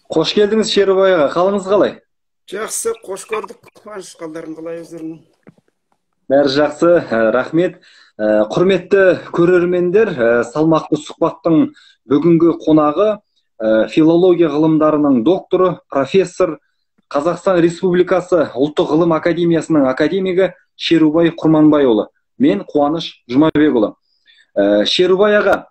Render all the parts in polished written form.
Қош келдіңіз, Шерубай аға, қалыңыз қалай? Жақсы, қош көрдік. Қуаныш, қалдарың қалай өздеріңнің? Бәрі жақсы, рахмет. Құрметті көрермендер, салмақты сұхбаттың бүгінгі қонағы филология ғылымдарының докторы, профессор, Қазақстан Республикасы Ұлттық ғылым академиясының академигі Шерубай Құрманбайұлы. Мен Қуаныш Жұмабекұлы. Шерубай аға,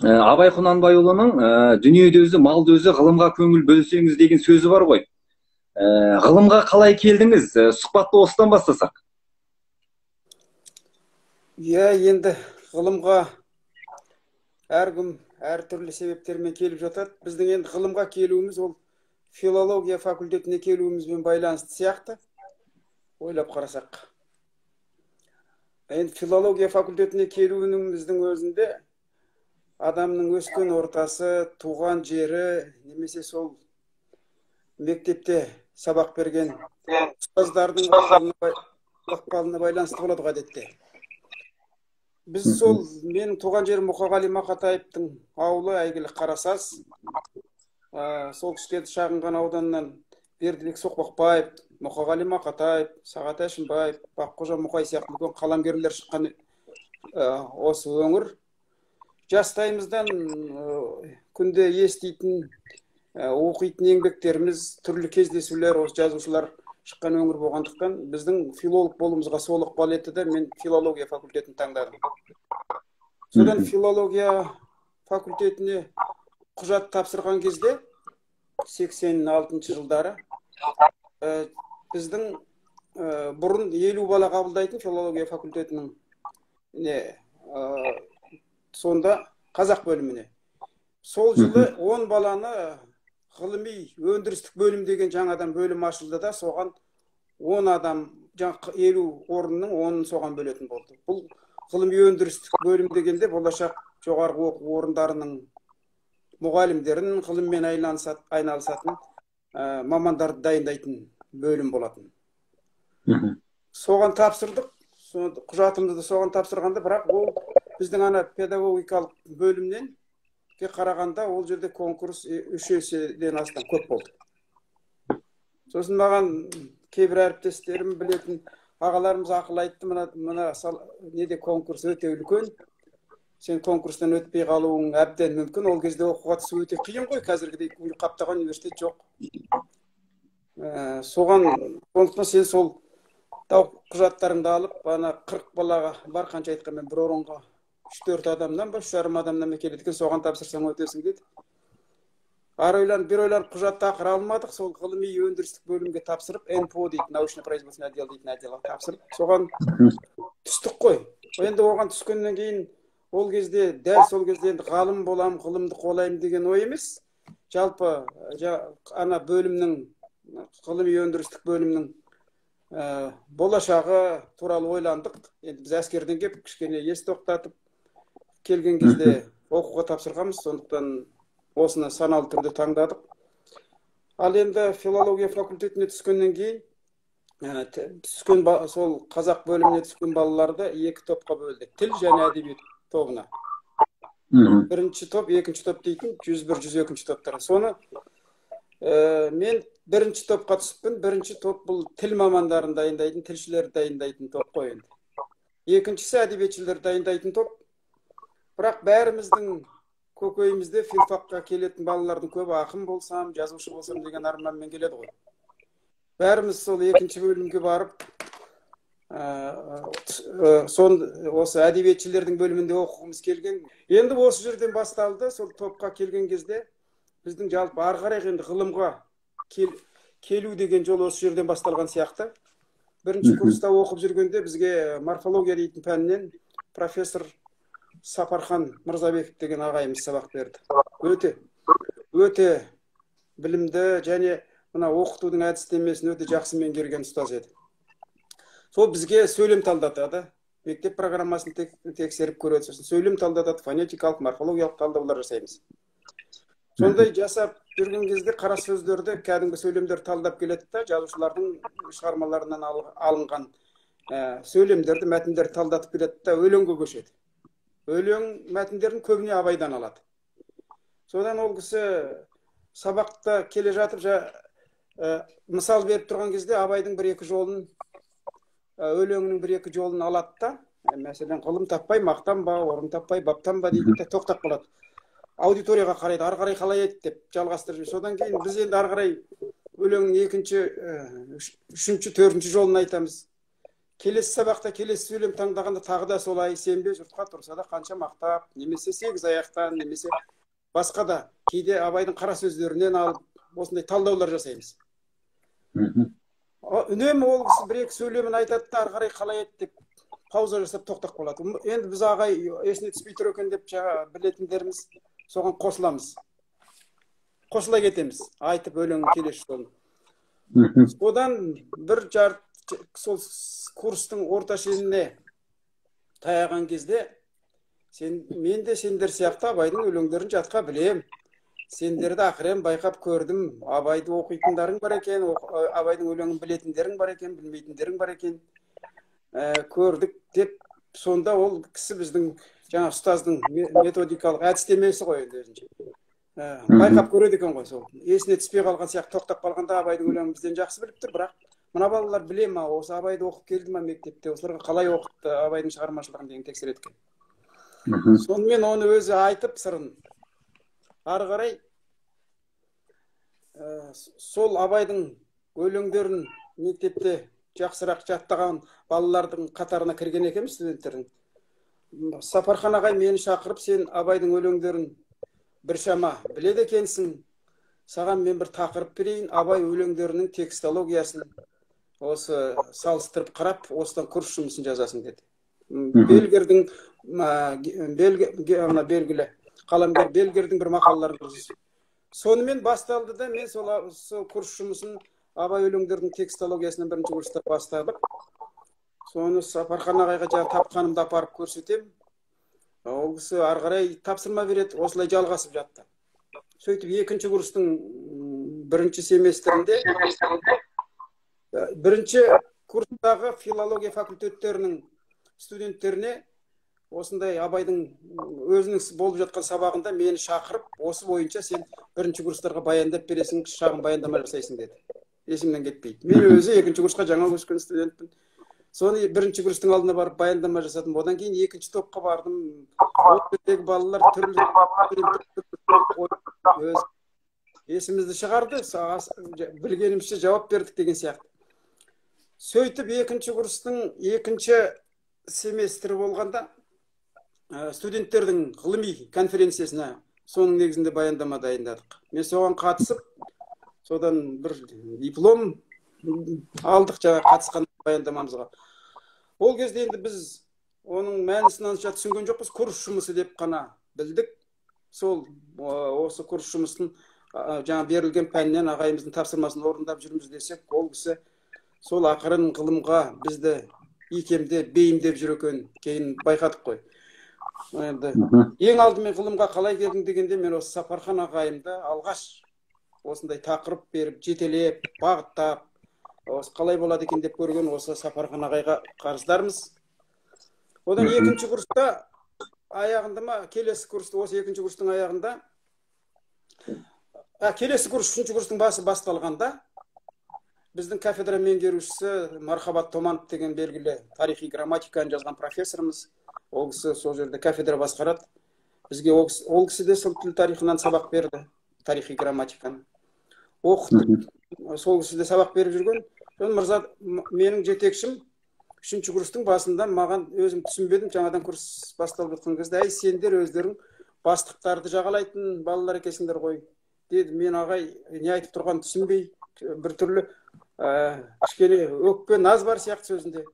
Абай Құнанбайұлының дүниеде өзі, малды өзі ғылымға көңіл бөлсеңіз деген сөзі бар ғой. Ғылымға қалай келдіңіз? Сұхбатты осыдан бастасақ. Иә, енді ғылымға әркім әртүрлі себептермен келіп жатады. Біздің енді ғылымға келуіміз ол филология факультетіне келуімізбен байланысты сияқты, ойлап қарасақ. Енді филология факультетіне келуіміздің өзінде адамның өскен ортасы, туған жері, немесе сол мектепте сабақ берген ұстаздардың ықпалына байланысты болады әдетте. Біз сол, менің туған жерім Мұқағали Мақатаевтың ауылы, әйгілі Қарасаз. Сол кішкентай шағын ғана ауданнан Бердібек Соқпақбаев, Мұқағали Мақатаев, Сағат Әшімбаев, Баққожа Мұқай сияқты үлкен қаламгерлер шыққан осы өңір. Жастайымыздан күнде еститін, оқитын еңбектеріміз, түрлі кездесулер, осы жазушылар шыққан өңір болғандықтан біздің филолог болуымызға сол ықпал етті де, мен филология факультетін таңдадым. Содан филология факультетіне құжат тапсырған кезде 86 жылдары біздің бұрын 50 бала қабылдайтын филология факультетінің сонда қазақ бөліміне. Сол жылы 10 баланы ғылыми өндірістік бөлім деген жаңадан бөлім ашылды да, соған 10 адам, 50 орынның 10-ын соған бөлетін болды. Бұл ғылыми өндірістік бөлім дегенде болашақ жоғарғы оқу орындарының мұғалімдерін ғылыммен айналысатын мамандарды дайындайтын бөлім болатын. Соған тапсырдық, құжатымызды да соған тапсырғанда, бірақ ол біздің ана педагогикалық бөлімнен қарағанда ол жерде конкурс 3 еседен астам көп болды. Сосын маған кейбір әріптестерім, білетін ағаларымыз ақыл айтты, мына неде конкурс өте үлкен, сен конкурстан өтпей қалуың әбден мүмкін. Ол кезде оқуға түсу өте қиын ғой, қазіргідей қаптаған университет жоқ. Соған сондықтан сен сол құжаттарыңды алып, ана 40 балаға бар, қанша айтқанмен бір орынға 3-4 адамнан ба, 3,5 адамнан ба келеді екен, соған тапсырсаң өтесің деді. Ары ойланып, бері ойланып құжатты ақыры алмадық, сол ғылыми өндірістік бөлімге тапсырып, НПО дейтін, научно-производственный отдел дейтін отделға тапсырып, соған түстік қой. Енді оған түскеннен кейін ол кезде, дәл сол кезде енді ғалым болам, ғылымды қолаймын деген ой емес. Жалпы ана бөлімнің, ғылыми өндірістік бөлімнің болашағы туралы ойландық. Енді біз әскерден келіп, кішкене ес тоқтатып, келген кезде оқуға тапсырғанбыз, сондықтан осыны саналы түрде таңдадық. Ал енді филология факультетіне түскеннен кейін, түскен сол қазақ бөліміне түскен балаларды екі топқа бөлдік. Тіл және әдебиет тобына. Бірінші топ, екінші топ дейтін, 101, 102 топтар. Соны мен бірінші топқа түсіппін. Бірінші топ бұл тіл мамандарын дайындайтын, тілшілерді дайындайтын топ қой енді. Екіншісі әдебиетшілерді дайындайтын топ. Бірақ бәріміздің көкейімізде филфакқа келетін балалардың көбі ақын болсам, жазушы болсам деген арманмен келеді ғой. Бәріміз сол екінші бөлімге барып, осы әдебиетшілердің бөлімінде оқығымыз келген. Енді осы жерден басталды. Сол топқа келген кезде біздің жалпы ары қарай енді ғылымға келу деген жол осы жерден басталған сияқты. Бірінші курста оқып жүргенде бізге морфология дейтін пәннен профессор Сапархан Мырзабеков деген ағайымыз сабақ берді. Өте, өте білімді және мына оқытудың әдістемесін өте жақсы меңгерген ұстаз еді. Сол бізге сөйлем талдатады, мектеп программасын тексеріп көреді, сосын сөйлем талдатады, фонетикалық, морфологиялық талдаулар жасаймыз. Сондай жасап жүрген кезде қара сөздерді, кәдімгі сөйлемдер талдап келеді да, жазушылардың шығармаларынан алынған сөйлемдерді, мәтіндерді талдатып келеді да, өлеңге көшеді. Өлең мәтіндерін көбіне Абайдан алады. Содан ол кісі Сабақта келе жатып мысал беріп тұрған кезде Абайдың бір-екі жолын, өлеңінің бір-екі жолын алады да, мәселен, ғылым таппай мақтанба, орын таппай баптанба дейді де тоқтап қалады. Аудиторияға қарайды, ары қарай қалай еді деп жалғастырып. Содан кейін біз енді ары қарай өлеңнің екінші, үшінші, төртінші жолын айтамыз. Келесі сабақта келесі сөйлем таңдағанда тағы да солай, сенбе жұртқа тұрса да қанша мақтап, немесе сегіз аяқтан, немесе басқа да кейде Абайдың қара сөздерінен алып осындай талдаулар жасаймыз. Үнемі ол кісі бір-екі сөйлемін айтады да ары қарай қалай еді деп пауза жасап тоқтап қалады. Енді біз ағай есіне түспей тұр екен деп жаңа білетіндеріміз соған қосыламыз. Қосыла кетеміз, айтып өлеңнің келесі жолын. Одан бір жарты сол курстың орта шеніне таяған кезде мен де сендер сияқты Абайдың өлеңдерін жатқа білем. Сендерді ақырен байқап көрдім. Абайды оқитындарың бар екен, Абайдың өлеңін білетіндерің бар екен, білмейтіндерің бар екен. Көрдік деп сонда ол кісі біздің жаңа ұстаздың методикалық әдістемесі ғой енді өзінше. Байқап көреді екен ғой сол. Есіне түспей қалған сияқты тоқтап қалғанда Абайдың өлеңін бізден жақсы біліп тұр, бірақ мына балалар біле ма, осы Абайды оқып келді ма мектепте, осыларға қалай оқытты Абайдың шығармашылығын деген тексереді екен. Сонымен оны өзі айтып сырын. Ары қарай сол Абайдың өлеңдерін мектепте жақсырақ жаттаған балалардың қатарына кірген екенбіз, студенттердің. Сапархан ағай мені шақырып, сен Абайдың өлеңдерін біршама біледі екенсің, саған мен бір тақырып берейін, Абай өлеңдерінің текстологиясын осы салыстырып қарап, осыдан курс жұмысын жазасың деді. Бельгердің белгілі қаламгер Бельгердің бір мақалаларын. Сонымен басталды да, мен сол курс жұмысын Абай өлеңдерінің текстологиясынан бірінші курста бастадық. Соны Сапархан ағайға жаңа тапқанымды апарып көрсетем. Ол кісі ары қарай тапсырма береді, осылай жалғасып жатты. Сөйтіп екінші курстың бірінші семестрінде бірінші курстағы филология факультеттерінің студенттеріне осындай Абайдың өзінің болып жатқан сабағында мені шақырып, осы бойынша сен бірінші курстарға баяндап бересің, шағын баяндама жасайсың деді. Есімнен кетпейді. Мен өзі екінші курсқа жаңа көшкен студентпін. Соны бірінші курстың алдына барып баяндама жасадым. Одан кейін екінші топқа бардым. Ол жердегі балалар түрлі өз есімізді шығарды, білгенімізше жауап бердік деген сияқты. Сөйтіп екінші курстың екінші семестрі болғанда студенттердің ғылыми конференциясына соның негізінде баяндама дайындадық. Мен соған қатысып, содан бір диплом алдық жаңа қатысқан баяндамамызға. Ол кезде енді біз оның мәнісін онша түсінген жоқпыз, курс жұмысы деп қана білдік. Сол осы курс жұмысын жаңа берілген пәннен ағайымыздың тапсырмасын орындап жүрміз десек, ол кісі сол ақырын ғылымға бізді икемдеп, бейімдеп жүр екен, кейін байқадық қой. Енді ең алдымен ғылымға қалай келдің дегенде мен осы Сапархан ағайымды алғаш осындай тақырып беріп, жетелеп, бағыттап, осы қалай болады екен деп көрген осы Сапархан ағайға қарыздармыз. Одан екінші курста аяғында ма, келесі курста, осы екінші курстың аяғында, келесі курс, үшінші курстың басы басталғанда біздің кафедра меңгерушісі Мархабат Томанов деген белгілі тарихи грамматиканы жазған профессорымыз, ол кісі сол жерде кафедра басқарады. Бізге ол кісі де сол тіл тарихынан сабақ берді, тарихи грамматиканы оқытып, сол кісі де сабақ беріп жүрген. Мырза, менің жетекшім үшінші курстың басында маған, өзім түсінбедім, жаңадан курс басталып жатқан кезде, әй, сендер өздерің бастықтарды жағалайтын балалар екенсіңдер ғой деді. Мен ағай не айтып тұрғанын түсінбей, бір түрлі кішкене өкпе наз бар сияқты сөзінде.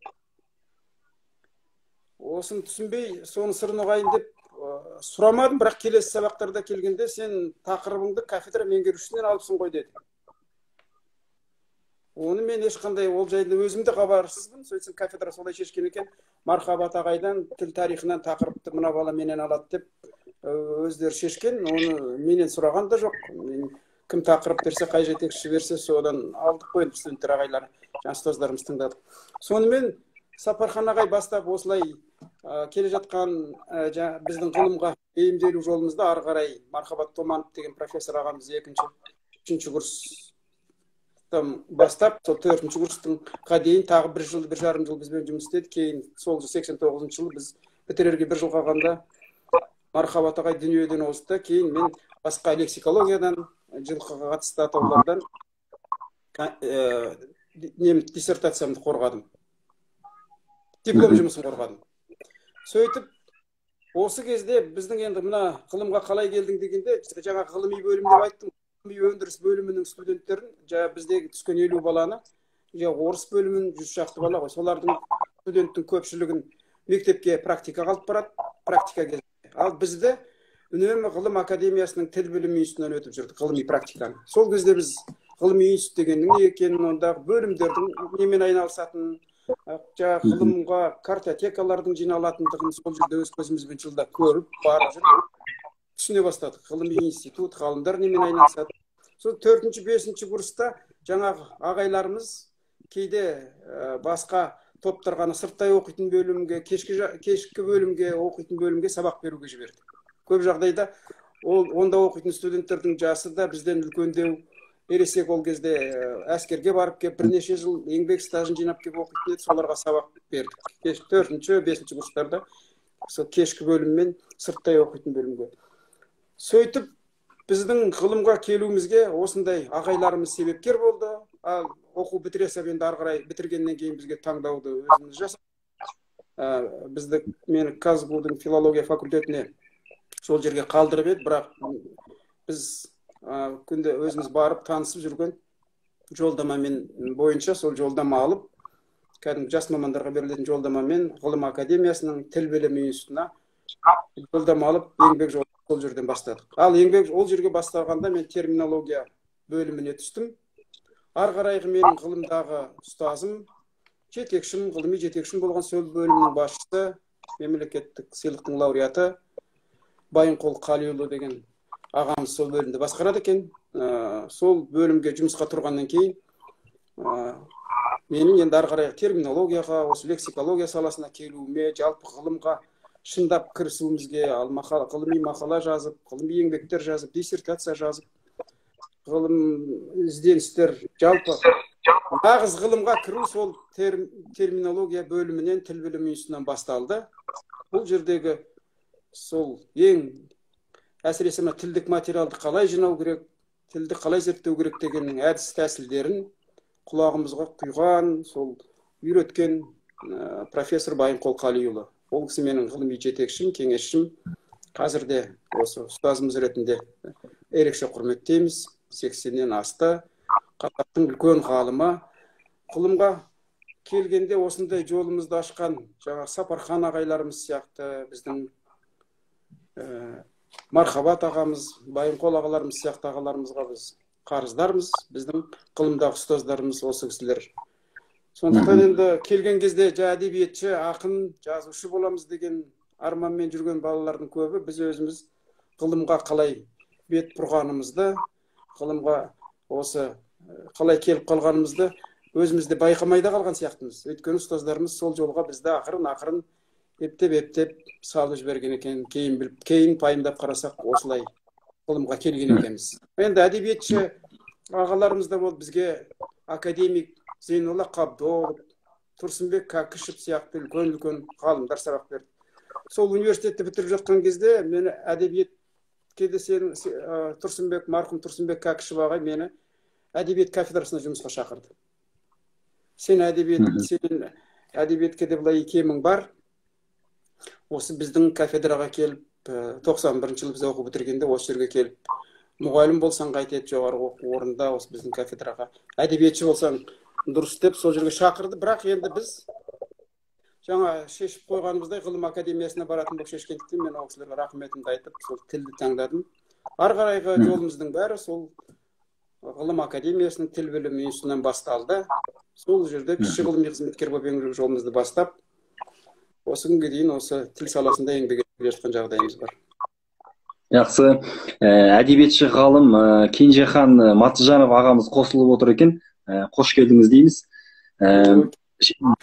Осыны түсінбей, соның сырын ұғайын деп сұрамадым, бірақ келесі сабақтарда келгенде сен тақырыбыңды кафедра меңгерушісінен алыпсың ғой деді. Оны мен ешқандай ол жайында өзім де хабарсызбын. Сөйтсем кафедра солай шешкен екен. Мархабат ағайдан тіл тарихынан тақырыпты мына бала менен алады деп өздері шешкен. Оны менен сұраған да жоқ. Мен кім тақырып берсе, қай жетекші берсе, содан алдық қой енді студенттер ағайлар, жаңа ұстаздарымыз тыңдадық. Сонымен Сапархан ағай бастап осылай келе жатқан біздің ғылымға бейімделу жолымызда ары қарай Мархабат Томанов деген профессор ағамыз екінші Үшінші курстан бастап, сол төртінші курстыңға дейін тағы бір жыл, 1,5 жыл бізбен жұмыс істеді. Кейін сол 89 жылы біз бітірерге бір жыл қалғанда Мархабат ағай дүниеден озды. Кейін мен басқа лексикологиядан, жылқыға қатысты атаулардан диссертациямды қорғадым. Диплом жұмысын қорғадым. Сөйтіп, осы кезде біздің енді мына ғылымға қалай келдің дегенде, жаңа ғылыми бөлім деп айттым. Ғылыми өндіріс бөлімінің студенттерін, жаңа біздегі түскен 50 баланы, жаңа орыс бөлімінің 100 шақты бала ғой, солардың студенттің көпшілігін мектепке практикаға алып барады, практика кезінде. Ал бізді үнемі ғылым академиясының тіл білімі институтынан өтіп жүрдік, ғылыми практиканы. Сол кезде біз ғылыми институт дегеннің не екенін, ондағы бөлімдердің немен айналысатынын, жаңағы ғылымға картотекалардың жиналатындығын сол жерде өз көзімізбен жылда көріп, барып жүріп түсіне бастадық. Ғылыми институт, ғалымдар немен айналысады. Сол 4-ші, 5-ші курста жаңағы ағайларымыз кейде басқа топтарға, сырттай оқитын бөлімге, кешкі бөлімге, оқитын бөлімге сабақ беруге жіберді. Көп жағдайда ол онда оқитын студенттердің жасы да бізден үлкендеу, ересек, ол кезде әскерге барып келіп, бірнеше жыл еңбек стажын жинап келіп оқитын еді, соларға сабақ бердік. 4-ші, 5-ші курстарда сол кешкі бөлім мен сырттай оқитын бөлімге. Сөйтіп біздің ғылымға келуімізге осындай ағайларымыз себепкер болды. Ал оқу бітіре сап енді ары қарай бітіргеннен кейін бізге таңдауды өзіміз жасадық. Бізді, мені КазГУ-дың филология факультетіне сол жерге қалдырып еді, бірақ біз күнде өзіміз барып танысып жүрген жолдамамен бойынша сол жолдама алып, кәдімгі жас мамандарға берілетін жолдамамен ғылым академиясының тіл білімі институтына жолдама алып, еңбек жолын сол жерден бастадық. Ал еңбек ол жерге бастағанда мен терминология бөліміне түстім. Ары қарайғы менің ғылымдағы ұстазым, жетекшім, ғылыми жетекшім болған сол бөлімнің басшысы, мемлекеттік сыйлықтың лауреаты Байынқол Қалиұлы деген ағамыз сол бөлімді басқарады екен. Сол бөлімге жұмысқа тұрғаннан кейін менің енді ары қарай терминологияға, осы лексикология саласына келуіме, жалпы ғылымға шындап кірісуімізге, ал ғылыми мақала жазып, ғылыми еңбектер жазып, диссертация жазып, ғылым ізденістер, жалпы нағыз ғылымға кіру сол терминология бөлімінен, тіл білімі институтынан басталды. Бұл жердегі сол ең әсіресе мына тілдік материалды қалай жинау керек, тілді қалай зерттеу керек дегеннің әдіс тәсілдерін құлағымызға құйған, сол үйреткен профессор Байынқол Қалиұлы. Ол кісі менің ғылыми жетекшім, кеңесшім. Қазір де осы ұстазымыз ретінде ерекше құрметтейміз. 80-нен асты. Қазақтың үлкен ғалымы. Ғылымға келгенде осындай жолымызды ашқан жаңағы Сапархан ағайларымыз сияқты, біздің Мархабат ағамыз, Байынқол ағаларымыз сияқты ағаларымызға біз қарыздармыз. Біздің ғылымдағы ұстаздарымыз осы кісілер. Сондықтан енді келген кезде әдебиетші, ақын, жазушы боламыз деген арманмен жүрген балалардың көбі біз өзіміз ғылымға қалай бет бұрғанымызды, ғылымға осы қалай келіп қалғанымызды өзіміз де байқамай да қалған сияқтымыз. Өйткені ұстаздарымыз сол жолға бізді ақырын-ақырын ептеп-ептеп салып жіберген екен. Кейін біліп, кейін пайымдап қарасақ, осылай ғылымға келген екенбіз. Енді әдебиетші ағаларымыз да болды, бізге академик Зейнолла Қабдолов, Тұрсынбек Кәкішев сияқты үлкен-үлкен ғалымдар сабақ берді. Сол университетті бітіріп жатқан кезде мені әдебиетке де сен, Тұрсынбек, марқұм Тұрсынбек Кәкішев ағай мені әдебиет кафедрасына жұмысқа шақырды. Сен әдебиет, сен әдебиетке де былай икемің бар. Осы біздің кафедраға келіп, 91 жылы біз оқу бітіргенде осы жерге келіп, мұғалім болсаң қайтеді жоғарғы оқу орнында осы біздің кафедраға, әдебиетші болсаң дұрыс деп сол жерге шақырды. Бірақ енді біз жаңа шешіп қойғанымыздай ғылым академиясына баратын болып шешкендіктен мен ол кісілерге рахметімді айтып, сол тілді таңдадым. Ары қарайғы жолымыздың бәрі сол ғылым академиясының тіл білімі институтынан басталды. Сол жерде кіші ғылыми қызметкер болып еңбек жолымызды бастап, осы күнге дейін осы тіл саласында еңбек етіп келе жатқан жағдайымыз бар. Жақсы. Әдебиетші ғалым Кенжехан Матжанов ағамыз қосылып отыр екен. Қош келдіңіз дейміз.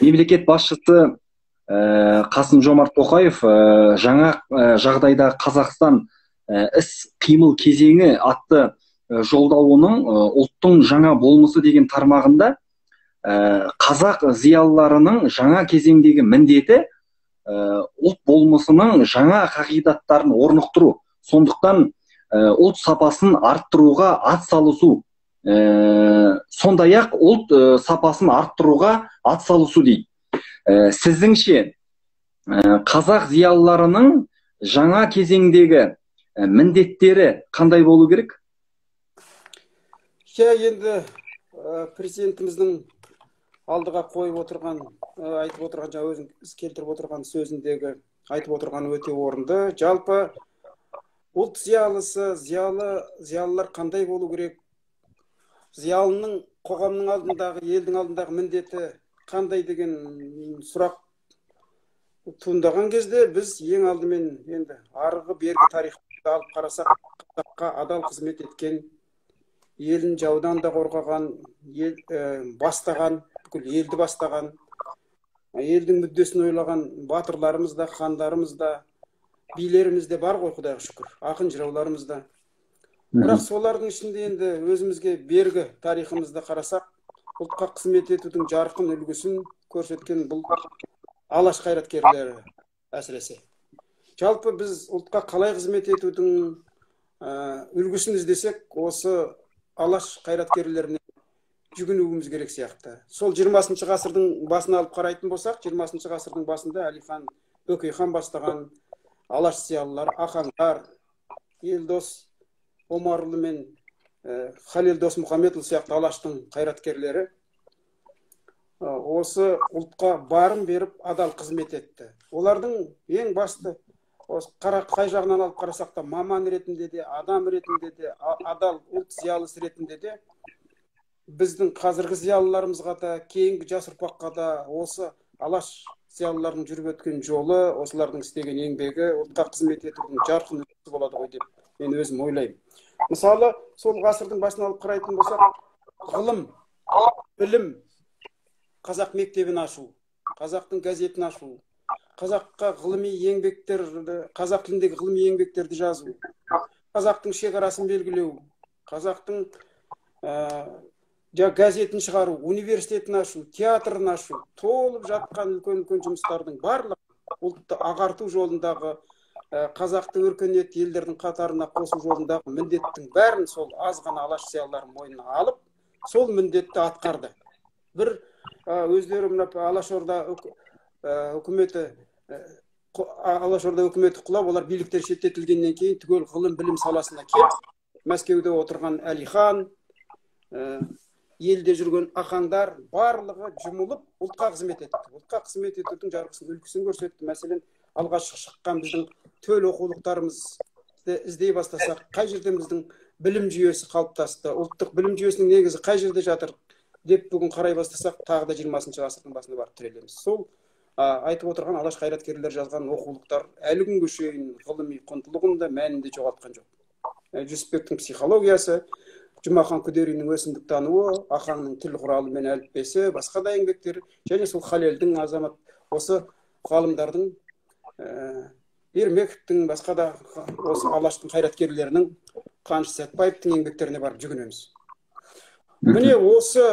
Мемлекет басшысы Қасым-Жомарт Тоқаев жаңа жағдайда Қазақстан іс қимыл кезеңі атты жолдауының ұлттың жаңа болмысы деген тармағында қазақ зиялыларының жаңа кезеңдегі міндеті ұлт болмысының жаңа қағидаттарын орнықтыру, сондықтан ұлт сапасын арттыруға ат салысу, сондай-ақ ұлт сапасын арттыруға ат салысу дейді. Сіздіңше қазақ зиялыларының жаңа кезеңдегі міндеттері қандай болу керек? Иә, енді президентіміздің алдыға қойып отырған, айтып отырған, жаңа өзіңіз келтіріп отырған сөзіндегі айтып отырған өте орынды. Жалпы ұлт зиялысы, зиялылар қандай болу керек? Зиялының қоғамның алдындағы, елдің алдындағы міндеті қандай деген сұрақ туындаған кезде біз ең алдымен енді арғы бергі тарихты алып қарасақ, қазаққа адал қызмет еткен, елін жаудан да қорғаған, ел бастаған, бүкіл елді бастаған, елдің мүддесін ойлаған батырларымыз да, хандарымыз да, билеріміз де бар ғой, Құдайға шүкір, ақын жырауларымыз да. Бірақ солардың ішінде енді өзімізге бергі тарихымызды қарасақ, ұлтқа қызмет етудің жарқын үлгісін көрсеткен бұл Алаш қайраткерлері әсіресе. Жалпы біз ұлтқа қалай қызмет етудің үлгісін іздесек, осы Алаш қайраткерлеріне жүгінуіміз керек сияқты. Сол 20 ғасырдың басын алып қарайтын болсақ, 20 ғасырдың басында Әлихан Бөкейхан бастаған Алаш зиялылар, Ақаңдар, Елдос Омарұлы мен Халел Досмұхамедұлы сияқты Алаштың қайраткерлері осы ұлтқа барын беріп адал қызмет етті. Олардың ең басты осы қай жағынан алып қарасақ та, маман ретінде де, адам ретінде де, адал ұлт зиялысы ретінде де біздің қазіргі зиялыларымызға да, кейінгі жас ұрпаққа да осы Алаш зиялыларының жүріп өткен жолы, осылардың істеген еңбегі ұлтқа қызмет етудің жарқын үлгісі болады ғой деп мен өзім ойлаймын. Мысалы, сол ғасырдың басын алып қарайтын болсақ, ғылым, білім, қазақ мектебін ашу, қазақтың газетін ашу, қазаққа ғылыми еңбектерді, қазақ тіліндегі ғылыми еңбектерді жазу, қазақтың шекарасын белгілеу, қазақтың газетін шығару, университетін ашу, театрын ашу, толып жатқан үлкен-үлкен жұмыстардың барлығы ұлтты ағарту жолындағы, қазақты өркениетті елдердің қатарына қосу жолындағы міндеттің бәрін сол аз ғана Алаш зиялылары мойнына алып, сол міндетті атқарды. Бір өздері мына Алашорда үкіметі, Алашорда үкіметі құлап, олар биліктен шеттетілгеннен кейін түгел ғылым білім саласына келіп, Мәскеуде отырған Әлихан, елде жүрген ақаңдар барлығы жұмылып ұлтқа қызмет етті. Ұлтқа қызмет етудің жарқын үлгісін көрсетті. Мәселен, алғашқы шыққан біздің төл оқулықтарымызды іздей бастасақ, қай жерден біздің білім жүйесі қалыптасты, ұлттық білім жүйесінің негізі қай жерде жатыр деп бүгін қарай бастасақ, тағы да 20 ғасырдың басына барып тірелеміз. Сол айтып отырған Алаш қайраткерлері жазған оқулықтар әлі күнге шейін ғылыми құндылығын да, мәнін де жоғалтқан жоқ. Жүсіпбектің психологиясы, Жұмахан Күдерінің өсімдік тануы, Ахаңның тіл құралы мен әліппесі, басқа да еңбектері, және сол Халелдің азамат, осы ғалымдардың, Ермековтің, басқа да осы Алаштың қайраткерлерінің, Қаныш Сәтбаевтың еңбектеріне барып жүгінеміз. Міне осы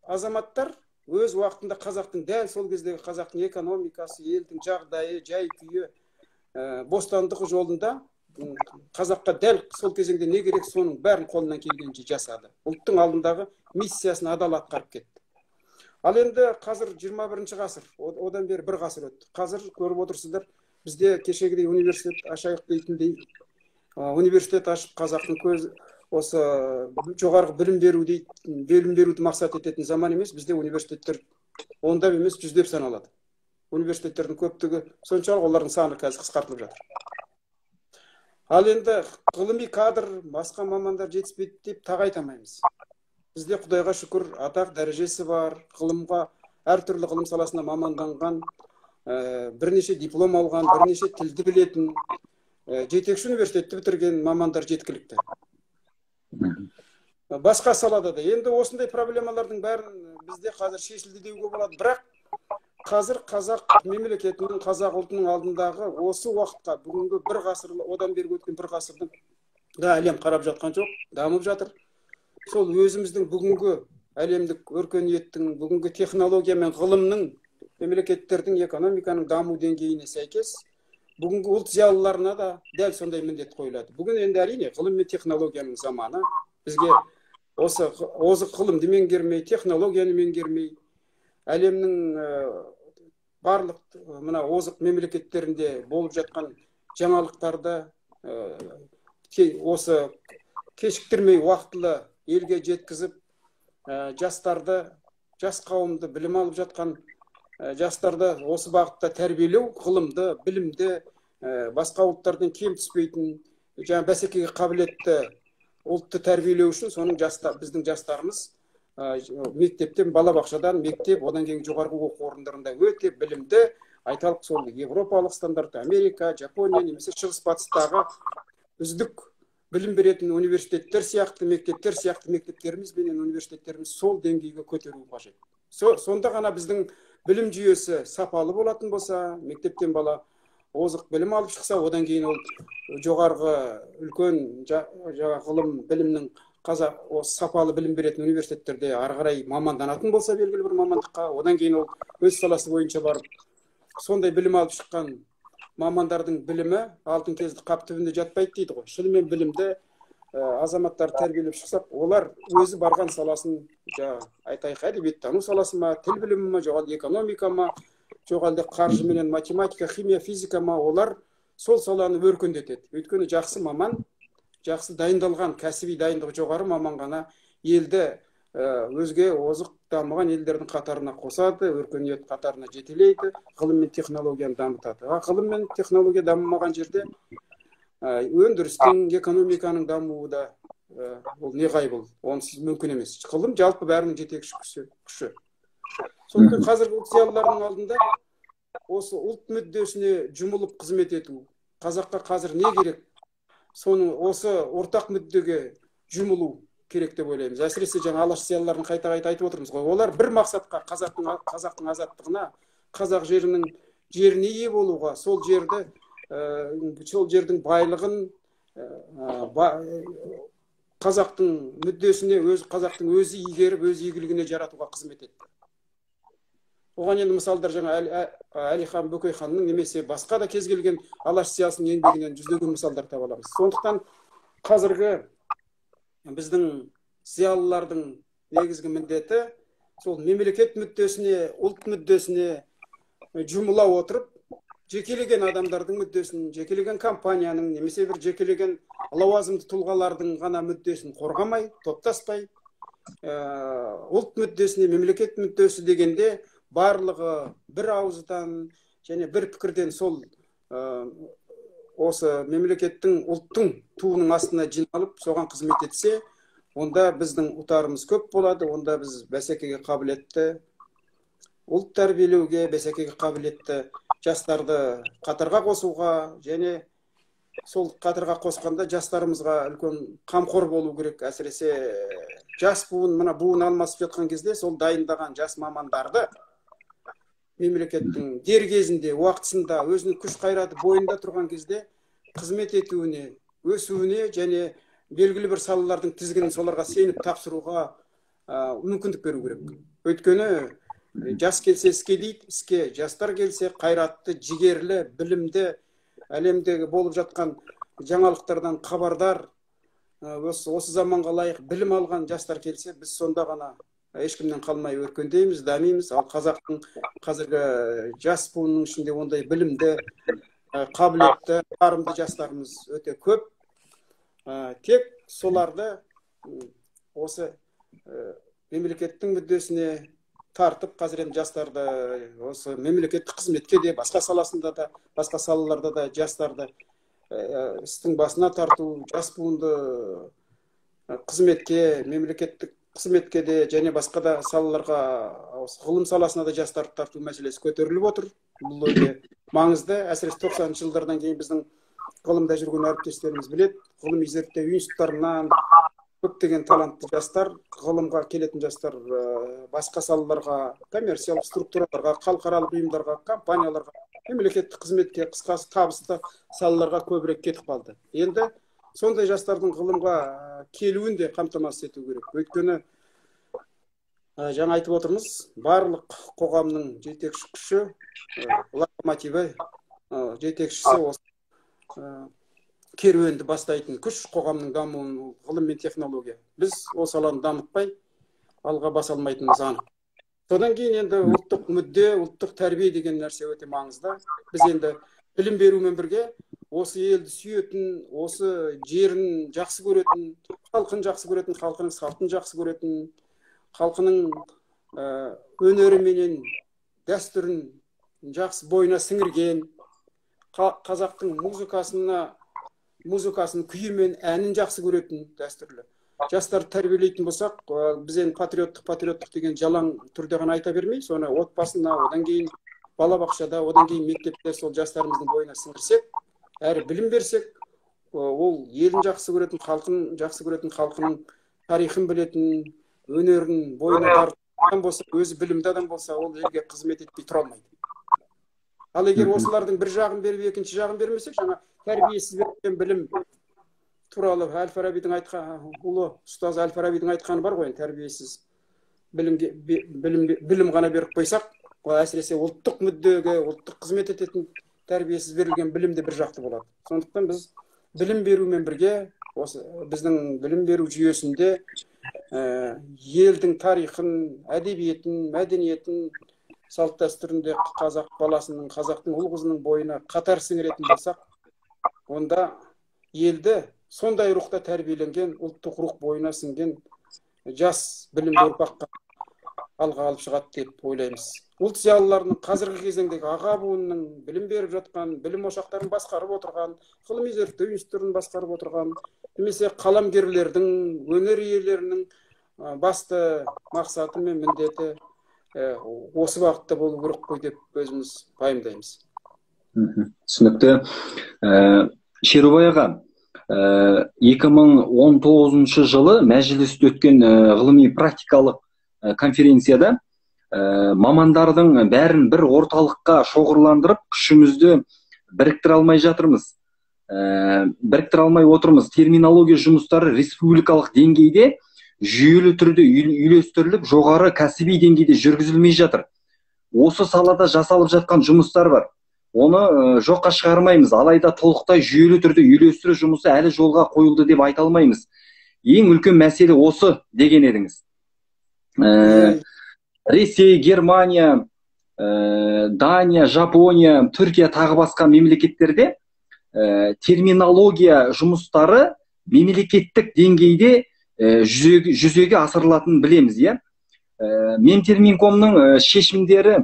азаматтар өз уақытында қазақтың дәл сол кездегі қазақтың экономикасы, елдің жағдайы, жай күйі, бостандығы жолында қазаққа дәл сол кезеңде не керек, соның бәрін қолынан келгенше жасады. Ұлттың алдындағы миссиясын адал атқарып кетті. Ал енді қазір 21 ғасыр, одан бері бір ғасыр өтті. Қазір көріп отырсыздар, бізде кешегідей университет ашайық дейтіндей, университет ашып қазақтың көз осы жоғарғы білім беру дейтін, білім беруді мақсат ететін заман емес. Бізде университеттер ондап емес, жүздеп саналады. Университеттердің көптігі соншалық, олардың саны қазір қысқартылып жатыр. Ал енді ғылыми кадр, басқа мамандар жетіспейді деп тағы айта алмаймыз. Бізде Құдайға шүкір атақ дәрежесі бар, ғылымға, әртүрлі ғылым саласына маманданған, бірнеше диплом алған, бірнеше тілді білетін, жетекші университетті бітірген мамандар жеткілікті. Басқа салада да. Енді осындай проблемалардың бәрін бізде қазір шешілді деуге болады. Бірақ қазір қазақ мемлекетінің, қазақ ұлтының алдындағы осы уақытқа, бүгінгі бір ғасыр, одан бергі өткен бір ғасырдың Да, әлем қарап жатқан жоқ, дамып жатыр. Сол өзіміздің бүгінгі әлемдік өркениеттің, бүгінгі технология мен ғылымның, мемлекеттердің, экономиканың даму деңгейіне сәйкес бүгінгі ұлт зиялыларына да дәл сондай міндет қойылады. Бүгін енді, әрине, ғылым мен технологияның заманы. Бізге осы озық ғылымды меңгермей, технологияны меңгермей, әлемнің барлық мына озық мемлекеттерінде болып жатқан жаңалықтарды осы кешіктірмей, уақытылы елге жеткізіп, жастарды, жас қауымды, білім алып жатқан жастарды осы бағытта тәрбиелеу, ғылымды, білімді, басқа ұлттардан кем түспейтін, жаңа бәсекеге қабілетті ұлтты тәрбиелеу үшін соның жаста, біздің жастарымыз мектептен, балабақшадан, мектеп, одан кейін жоғарғы оқу орындарында өте білімді, айталық, сол европалық стандарт, Америка, Жапония немесе Шығыс, Батыстағы үздік білім беретін университеттер сияқты, мектептер сияқты мектептеріміз бенен университеттеріміз сол деңгейге көтеру қажет. Сонда ғана біздің білім жүйесі сапалы болатын болса, мектептен бала озық білім алып шықса, одан кейін ол жоғарғы үлкен жаңа ғылым білімнің қазақ осы сапалы білім беретін университеттерде ары қарай маманданатын болса белгілі бір мамандыққа, одан кейін ол өз саласы бойынша барып сондай білім алып шыққан мамандардың білімі алтын кезді қап түбінде жатпайды дейді ғой. Шынымен білімді азаматтарды тәрбиелеп шықсақ, олар өзі барған саласын, жаңағы, айтайық, әдебиеттану саласы ма, тіл білімі ма, жоқ әлде экономика ма, жоқ әлде қаржы менен математика, химия, физика ма, олар сол саланы өркендетеді. Өйткені жақсы маман, жақсы дайындалған, кәсіби дайындығы жоғары маман ғана елді өзге озық дамыған елдердің қатарына қосады, өркениет қатарына жетелейді, ғылым мен технологияны дамытады. А ғылым мен технология дамымаған жерде өндірістің, экономиканың дамуы да ол неғайбыл, онсыз мүмкін емес. Ғылым жалпы бәрінің жетекші күші. Сондықтан қазіргі ұлт зиялыларының алдында осы ұлт мүддесіне жұмылып қызмет ету, қазаққа қазір не керек, соның осы ортақ мүддеге жұмылу керек деп ойлаймыз. Әсіресе жаңа Алаш зиялыларын қайта қайта айтып отырмыз ғой. Олар бір мақсатқа, қазақтың азаттығына, қазақ жерінің жеріне ие болуға, сол жерді, сол жердің байлығын қазақтың мүддесіне, өз қазақтың өзі игеріп, өз игілігіне жаратуға қызмет етті. Оған енді мысалдар жаңа Әлихан Бөкейханның немесе басқа да кез келген Алаш зиялысының еңбегінен жүздеген мысалдар таба аламыз. Сондықтан қазіргі біздің зиялылардың негізгі міндеті сол мемлекет мүддесіне, ұлт мүддесіне жұмыла отырып, жекелеген адамдардың мүддесін, жекелеген компанияның немесе бір жекелеген лауазымды тұлғалардың ғана мүддесін қорғамай, топтаспай, ұлт мүддесіне, мемлекет мүддесі дегенде барлығы бір ауыздан және бір пікірден сол осы мемлекеттің, ұлттың туының астына жиналып, соған қызмет етсе, онда біздің ұтарымыз көп болады, онда біз бәсекеге қабілетті ұлт тәрбиелеуге, бәсекеге қабілетті жастарды қатарға қосуға және сол қатарға қосқанда жастарымызға үлкен қамқор болу керек. Әсіресе жас буын, мына буын алмасып жатқан кезде сол дайындаған жас мамандарды мемлекеттің дер кезінде, уақытысында, өзінің күш қайраты бойында тұрған кезде қызмет етуіне, өсуіне және белгілі бір салалардың тізгінін соларға сеніп тапсыруға мүмкіндік беру керек. Өйткені жас келсе іске дейді, іске жастар келсе қайратты, жігерлі, білімді, әлемдегі болып жатқан жаңалықтардан хабардар, осы заманға лайық білім алған жастар келсе, біз сонда ғана ешкімнен қалмай өркендейміз, дамимыз. Ал қазақтың қазіргі жас буынның ішінде ондай білімді, қабілетті, қарымды жастарымыз өте көп. Тек соларды осы мемлекеттің мүддесіне тартып, қазір енді жастарды осы мемлекеттік қызметке де, басқа саласында да, басқа салаларда да жастарды істің басына тарту, жас буынды қызметке, мемлекеттік қызметке де және басқа да салаларға, осы ғылым саласына да жастарды тарту мәселесі көтеріліп отыр. Бұл өте маңызды. Әсіресе 90-шы жылдардан кейін біздің ғылымда жүрген әріптестеріміз біледі, ғылыми зерттеу институттарынан көптеген талантты жастар, ғылымға келетін жастар басқа салаларға, коммерциялық структураларға, халықаралық ұйымдарға, компанияларға, мемлекеттік қызметке, қысқасы табысты салаларға көбірек кетіп қалды. Енді Сондай жастардың ғылымға келуін де қамтамасыз ету керек. Өйткені жаңа айтып отырмыз, барлық қоғамның жетекші күші, локомотиві, жетекшісі осы керуенді бастайтын күш, қоғамның дамуын ғылым мен технология. Біз ол саланы дамытпай алға баса алмайтынымыз анық. Содан кейін енді ұлттық мүдде, ұлттық тәрбие деген нәрсе өте маңызды. Біз енді білім берумен бірге осы елді сүйетін, осы жерін жақсы көретін, халқын жақсы көретін, халқының салтын жақсы көретін, халқының өнері менен дәстүрін жақсы бойына сіңірген, қазақтың музыкасын, күйі мен әнін жақсы көретін дәстүрлі жастарды тәрбиелейтін болсақ, біз енді патриоттық деген жалаң түрде ғана айта бермей, соны отбасына, одан кейін балабақшада, одан кейін мектепте сол жастарымыздың бойына сіңірсек, әрі білім берсек, ол елін жақсы көретін, халқын жақсы көретін, халқының тарихын білетін, өнерін бойына тартқан болса, өзі білімді адам болса, ол елге қызмет етпей тұра алмайды. Ал егер осылардың бір жағын беріп, екінші жағын бермесек, жаңа тәрбиесіз берілген білім туралы Әл-Фарабидің айтқан, ұлы ұстаз Әл-Фарабидің айтқаны бар ғой, тәрбиесіз білім ғана беріп қойсақ, әсіресе ұлттық мүддеге, ұлттық қызмет ететін тәрбиесіз берілген білім де бір жақты болады. Сондықтан біз білім берумен бірге осы біздің білім беру жүйесінде елдің тарихын, әдебиетін, мәдениетін, салт дәстүрінде қазақ баласының, қазақтың ұл қызының бойына қатар сіңіретін болсақ, онда елді сондай рухта тәрбиеленген, ұлттық рух бойына сіңген жас білімді ұрпаққа алға алып шығады деп ойлаймыз. Ұлт зиялыларының қазіргі кезеңдегі аға буынның білім беріп жатқан, білім ошақтарын басқарып отырған, ғылыми зерттеу институттарын басқарып отырған, немесе қаламгерлердің, өнер иелерінің басты мақсаты мен міндеті осы бағытта болу керек қой деп өзіміз пайымдаймыз. Түсінікті. Шерубай аға, 2019 жылы мәжілісте өткен ғылыми практикалық конференцияда мамандардың бәрін бір орталыққа шоғырландырып, күшімізді біріктіре алмай жатырмыз. Біріктіре алмай отырмыз. Терминология жұмыстары республикалық деңгейде жүйелі түрде үйлестіріліп, жоғары кәсіби деңгейде жүргізілмей жатыр. Осы салада жасалып жатқан жұмыстар бар. Оны жоққа шығармаймыз. Алайда толықтай жүйелі түрде үйлестіру жұмысы әлі жолға қойылды деп айта алмаймыз. Ең үлкен мәселе осы деген едіңіз. Ресей, Германия, Дания, Жапония, Түркия тағы басқа мемлекеттерде терминология жұмыстары мемлекеттік деңгейде жүзеге асырылатынын білеміз, иә? Мемтерминкомның шешімдері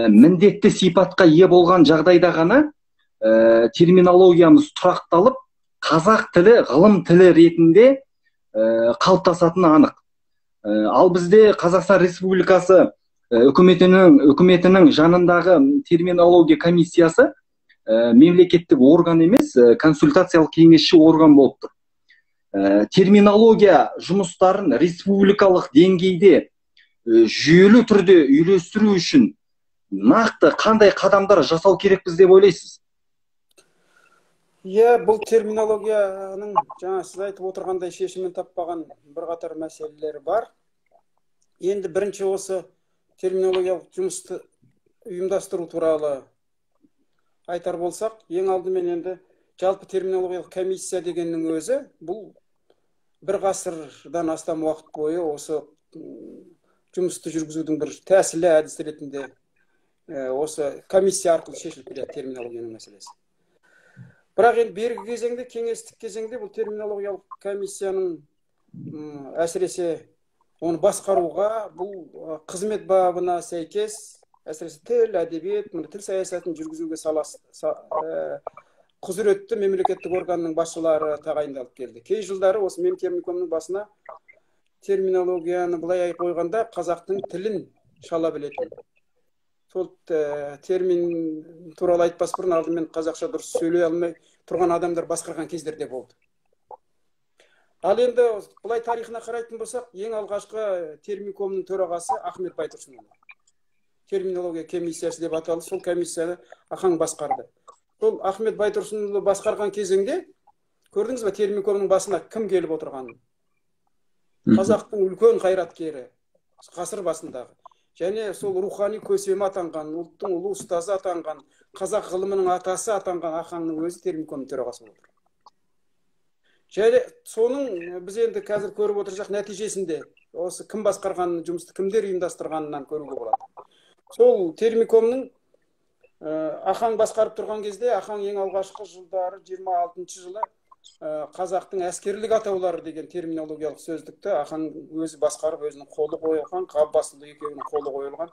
міндетті сипатқа ие болған жағдайда ғана терминологиямыз тұрақталып, қазақ тілі ғылым тілі ретінде қалыптасатыны анық. Ал бізде Қазақстан Республикасы үкіметінің жанындағы терминология комиссиясы мемлекеттік орган емес, консультациялық кеңесші орган болып тұр. Терминология жұмыстарын республикалық деңгейде жүйелі түрде үйлестіру үшін нақты қандай қадамдар жасау керекпіз деп ойлайсыз? Иә, бұл терминологияның жаңа сіз айтып отырғандай шешімін таппаған бірқатар мәселелері бар. Енді бірінші осы терминологиялық жұмысты ұйымдастыру туралы айтар болсақ, ең алдымен енді жалпы терминологиялық комиссия дегеннің өзі бұл бір ғасырдан астам уақыт бойы осы жұмысты жүргізудің бір тәсілі, әдісі ретінде осы комиссия арқылы шешіліп келеді терминологияның мәселесі. Бірақ енді бергі кезеңде, кеңестік кезеңде бұл терминологиялық комиссияның әсіресе оны басқаруға бұл қызмет бабына сәйкес, әсіресе тіл, әдебиет, тіл саясатын жүргізуге құзыретті мемлекеттік органның басшылары тағайындалып келді. Кей жылдары осы мемтерминкомның басына терминологияны былай қойғанда қазақтың тілін шала білетін. Сол термин туралы айтпас бұрын алдымен қазақша дұрыс сөйлей алмай тұрған адамдар басқарған кездерде болды. Ал енді былай тарихына қарайтын болсақ, ең алғашқы терминкомның төрағасы Ахмет Байтұрсынұлы. Терминология комиссиясы деп аталды, сол комиссияны Ахаң басқарды. Сол Ахмет Байтұрсынұлы басқарған кезеңде Көрдіңіз бе, терминкомның басына кім келіп отырғанын? Қазақтың үлкен қайраткері, ғасыр басындағы. Және сол рухани көсемі атанған, ұлттың ұлы ұстазы атанған, қазақ ғылымының атасы атанған Ахаңның өзі терминкомның төрағасы болып отыр. Және соның біз енді қазір көріп отырсақ нәтижесінде осы кім басқарғанын, жұмысты кімдер ұйымдастырғанынан көруге болады. Сол терминкомның Ахаң басқарып тұрған кезде, Ахаң ең алғашқы жылдары 26 жылы қазақтың әскерлік атаулары деген терминологиялық сөздікті Ахаң өзі басқарып, өзінің қолы қойылған, Ғаббасұлы екеуінің қолы қойылған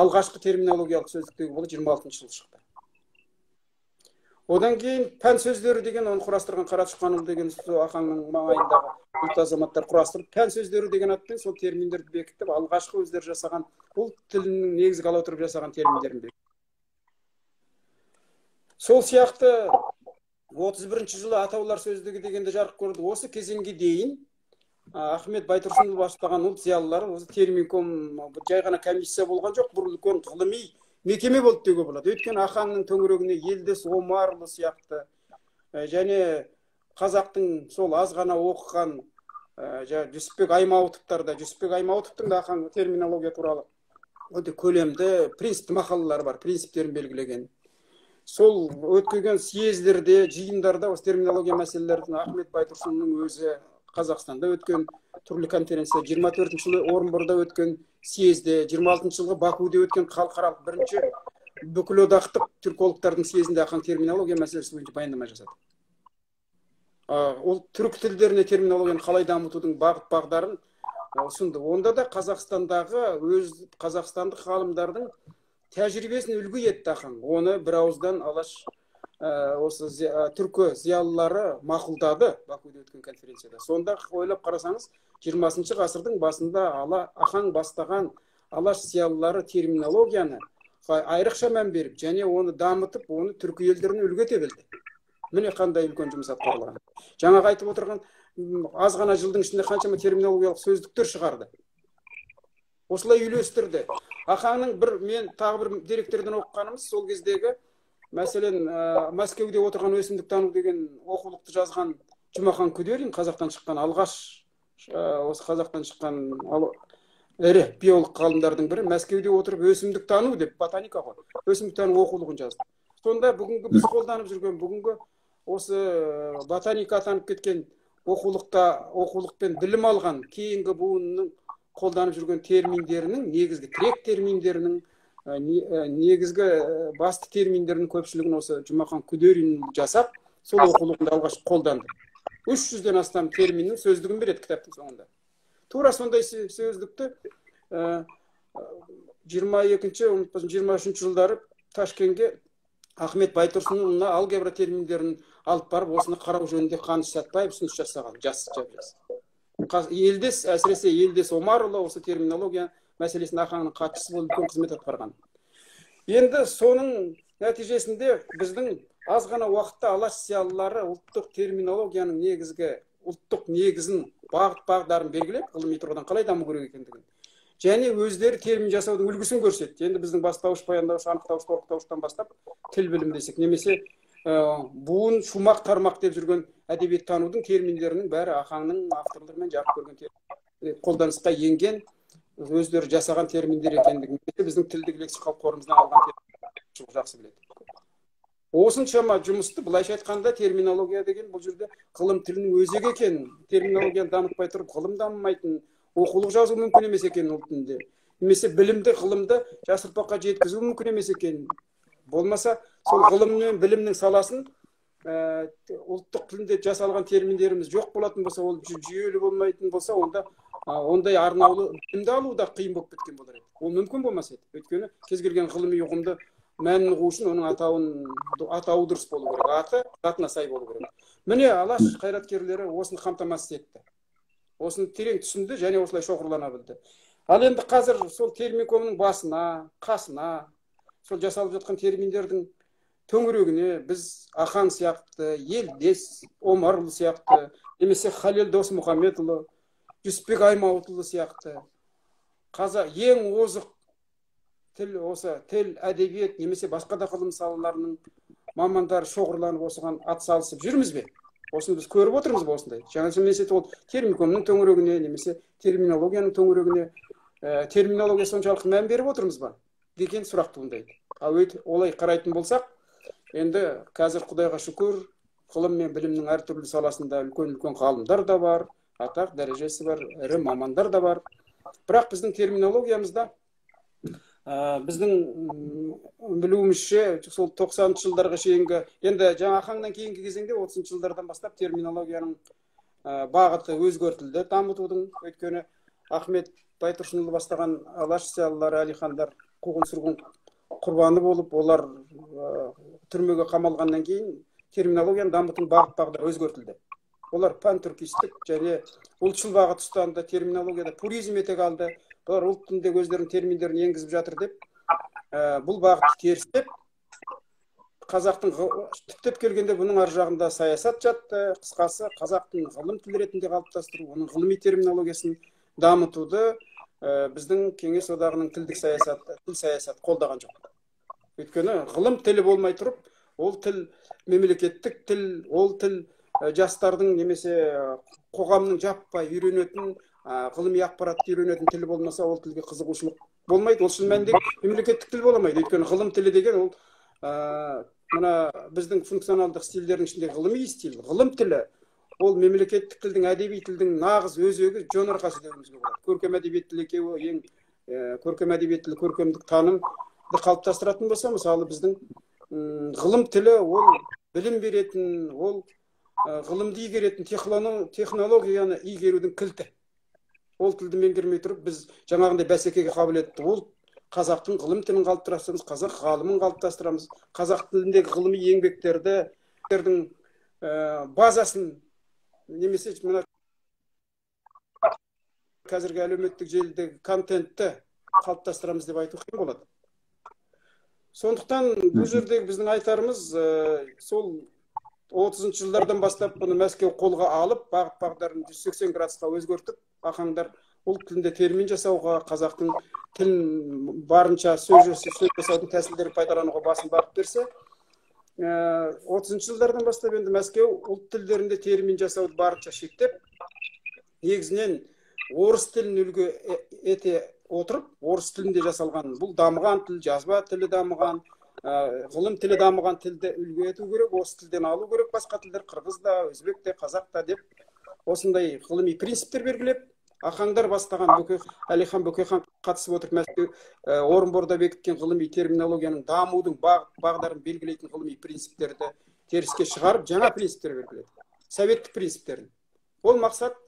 алғашқы терминологиялық сөздіктегі болды, 26 жылы шықты. Одан кейін пән сөздері деген, оны құрастырған Қаратұшқанұлы деген Ахаңның маңайындағы ұлт азаматтар құрастырып, пән сөздері деген атпен сол терминдерді бекітіп, алғашқы өздері жасаған ұлт тілінің негізгі ала отырып жасаған терминдерін бекітті. Сол сияқты 31 жылы атаулар сөздігі дегенде жарық көрді. Осы кезеңге дейін Ахмет Байтұрсынұлы бастаған ұлт зиялылары осы терминком жай ғана комиссия болған жоқ, бұл үлкен ғылыми мекеме болды деуге болады. Өйткені Ахаңның төңірегіне Елдес Омарұлы сияқты және қазақтың сол аз ғана оқыған Жүсіпбек Аймауытовтар да, Жүсіпбек Аймауытовтың да Ахаң терминология туралы өте көлемді принципті мақалалары бар, принциптерін белгілеген. Сол өткізген съездерде, жиындарда осы терминология мәселелерін Ахмет Байтұрсынұлының өзі Қазақстанда өткен түрлі конференция, 24 жылы Орынборда өткен съезде, 26 жылғы Бакуде өткен халықаралық бірінші бүкілодақтық түркологтардың съезінде Ахаң терминология мәселесі бойынша баяндама жасады. Ол түрік тілдеріне терминологияны қалай дамытудың бағыт бағдарын ұсынды. Онда да Қазақстандағы өз қазақстандық ғалымдардың тәжірибесін үлгі етті Ахаң. Оны бір ауыздан алаш осы түркі зиялылары мақұлдады Бакуде өткен конференцияда. Сонда ойлап қарасаңыз, 20 ғасырдың басында Ахаң бастаған алаш зиялылары терминологияны айрықша мән беріп, және оны дамытып, оны түркі елдеріне үлгі ете білді. Міне қандай үлкен жұмыс атқарылған. Жаңағы айтып отырған аз ғана жылдың ішінде қаншама терминологиялық сөздіктер шығарды. Осылай үйлестірді. Ахаңның бір, мен тағы бір деректерден оқығанымыз, сол кездегі, мәселен, Мәскеуде отырған өсімдіктану деген оқулықты жазған Жұмахан Күдерин, қазақтан шыққан алғаш, осы қазақтан шыққан ірі биолог ғалымдардың бірі, Мәскеуде отырып өсімдіктану деп, ботаника ғой, өсімдіктану оқулығын жазды. Сонда бүгінгі біз қолданып жүрген, бүгінгі осы ботаника атанып кеткен оқулықта, оқулықпен білім алған кейінгі буынның қолданып жүрген терминдерінің, негізгі тірек терминдерінің, негізгі басты терминдерінің көпшілігін осы Жұмахан Күдерин жасап, сол оқулығында алғаш қолданды. 300-ден астам терминнің сөздігін береді кітаптың соңында. Тура сондай сөздікті 22-ші, 23-ші жылдары Ташкентке Ахмет Байтұрсынұлына алгебра терминдерін алып барып, осыны қарау жөнінде Қаныш Сәтбаев ұсыныс жасаған, жас. Елдес, әсіресе Елдес Омарұлы осы терминология мәселесін Ахаңның хатшысы болып үлкен қызмет атқарған. Енді соның нәтижесінде біздің аз ғана уақытта алаш зиялылары ұлттық терминологияның негізгі ұлттық негізін, бағыт бағдарын белгілеп, ғылыми тұрғыдан қалай даму керек екендігін және өздері термин жасаудың үлгісін көрсетті. Енді біздің бастауыш, баяндауыш, анықтауыш, торықтауыштан бастап тіл білімі десек, немесе буын, шумақ, тармақ деп жүрген әдебиеттанудың терминдерінің бәрі Ахаңның авторлығымен жарық көрген, қолданысқа енген, өздері жасаған терминдер екендігін біздің тілдік лексикалық қорымыздан алған термин жақсы біледі. Осыншама жұмысты, былайша айтқанда, терминология деген бұл жерде ғылым тілінің өзегі екен, терминологияны дамытпай тұрып ғылым дамымайтын, оқулық жазу мүмкін емес екен ұлт тілінде, немесе білімді, ғылымды жас ұрпаққа жеткізу мүмкін емес екен. Болмаса сол ғылым мен білімнің саласын ұлттық тілінде жасалған терминдеріміз жоқ болатын болса, ол жүйелі болмайтын болса, онда ондай арнаулы білімді алу да қиын болып кеткен болар еді. Ол мүмкін болмас еді. Өйткені кез келген ғылыми ұғымды мәнін ұғу үшін оның атауы дұрыс болу керек, аты затына сай болу керек. Міне алаш қайраткерлері осыны қамтамасыз етті. Осыны терең түсінді және осылай шоғырлана білді. Ал енді қазір сол терминкомның басына, қасына, сол жасалып жатқан терминдердің төңірегіне біз Ахаң сияқты, Елдес Омарұлы сияқты, немесе Халел Досмұхамедұлы, Жүсіпбек Аймауытұлы сияқты қазақ ең озық тіл, осы тіл, әдебиет немесе басқа да ғылым салаларының мамандары шоғырланып осыған ат салысып жүрміз бе? Осыны біз көріп отырмыз ба осындай? Жаңа немесе ол термикомның төңірегіне, немесе терминологияның төңірегіне, терминология соншалықты мән беріп отырмыз ба деген сұрақ туындайды. Ал олай қарайтын болсақ, енді қазір Құдайға шүкір, ғылым мен білімнің әртүрлі саласында үлкен-үлкен ғалымдар да бар, атақ дәрежесі бар, ірі мамандар да бар. Бірақ біздің терминологиямызда біздің білуімізше сол 90-шы жылдарға шейінгі, енді жаңа Ахаңнан кейінгі кезеңде 30-шы жылдардан бастап терминологияның бағыты өзгертілді дамытудың. Өйткені Ахмет Байтұрсынұлы бастаған Алаш зиялылары, Әлихандар қуғын-сүргін құрбаны болып, олар түрмеге қамалғаннан кейін терминологияны дамытудың бағыт-бағдары өзгертілді. Олар пантүркистік және ұлтшыл бағыт ұстанды, терминологияда пуризм етек алды. Бұлар ұлт тіліндегі өздерінің терминдерін енгізіп жатыр деп, бұл бағытты терістеп, қазақтың түптеп келгенде бұның ар жағында саясат жатты. Қысқасы, қазақтың ғылым тілі ретінде қалыптастыру, оның ғылыми терминологиясын дамытуды біздің Кеңес Одағының тілдік саясаты, тіл саясаты қолдаған жоқ. Өйткені ғылым тілі болмай тұрып, ол тіл мемлекеттік тіл, ол тіл жастардың немесе қоғамның жаппай үйренетін, ғылыми ақпаратты үйренетін тілі болмаса, ол тілге қызығушылық болмайды. Ол шын мәнінде мемлекеттік тіл бола алмайды. Өйткені ғылым тілі деген ол мына біздің функционалдық стильдердің ішінде ғылыми стиль, ғылым тілі, ол мемлекеттік тілдің, әдеби тілдің нағыз өзегі, жон арқасы деуімізге болады. Көркем әдебиет тілі екеуі ең көркем әдебиет тілі көркемдік танымды қалыптастыратын болса, мысалы біздің ғылым тілі ол білім беретін, ол ғылымды игеретін, технологияны игерудің кілті. Ол тілді меңгермей тұрып, біз жаңағындай бәсекеге қабілетті ол қазақтың ғылым тілін қалыптастырамыз, қазақ ғалымын қалыптастырамыз, қазақ тіліндегі ғылыми еңбектерді базасын немесе мына қазіргі әлеуметтік желідегі контентті қалыптастырамыз деп айту қиын болады. Сондықтан бұл жердегі біздің айтарымыз, сол 30-шы жылдардан бастап бұны Мәскеу қолға алып, бағыт бағдарын 180 градусқа өзгертіп, Ахаңдар ұлт тілінде термин жасауға, қазақтың тілін барынша сөз жасаудың тәсілдерін пайдалануға басым бағыт берсе, 30-шы жылдардан бастап енді Мәскеу ұлт тілдерінде термин жасауды барынша шектеп, негізінен орыс тілін үлгі ете отырып, орыс тілінде жасалған, бұл дамыған тіл, жазба тілі дамыған, ғылым тілі дамыған тілді үлгі ету керек, осы тілден алу керек, басқа тілдер қырғыз да, өзбек те, қазақ та деп осындай ғылыми принциптер белгілеп, Ахаңдар бастаған Әлихан Бөкейхан қатысып отырып Мәскеу Орынборда бекіткен ғылыми терминологияның дамудың бағдарын белгілейтін ғылыми принциптерді теріске шығарып, жаңа принциптер белгіледі. Советтік принциптерін. Ол мақсат,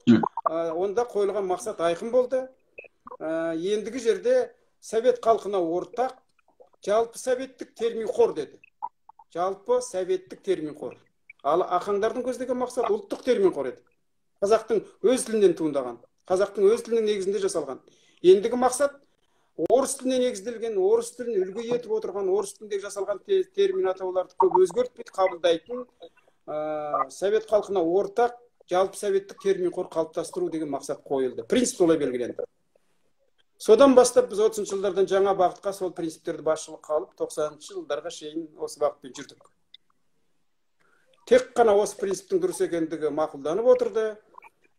онда қойылған мақсат айқын болды. Ендігі жерде совет халқына ортақ жалпы советтік термин қор деді. Жалпы советтік термин қор. Ал Ахаңдардың көздеген мақсат ұлттық термин қор еді. Қазақтың өз тілінен туындаған, қазақтың өз тілінің негізінде жасалған. Ендігі мақсат орыс тіліне негізделген, орыс тілін үлгі етіп отырған, орыс тілінде жасалған термин атауларды көп өзгертпей қабылдайтын совет халқына ортақ жалпы советтік термин қор қалыптастыру деген мақсат қойылды. Принцип солай белгіленді. Содан бастап біз 30-шы жылдардан жаңа бағытқа сол принциптерді басшылыққа алып, 90-шы жылдарға шейін осы бағытпен жүрдік. Тек қана осы принциптің дұрыс екендігі мақұлданып отырды.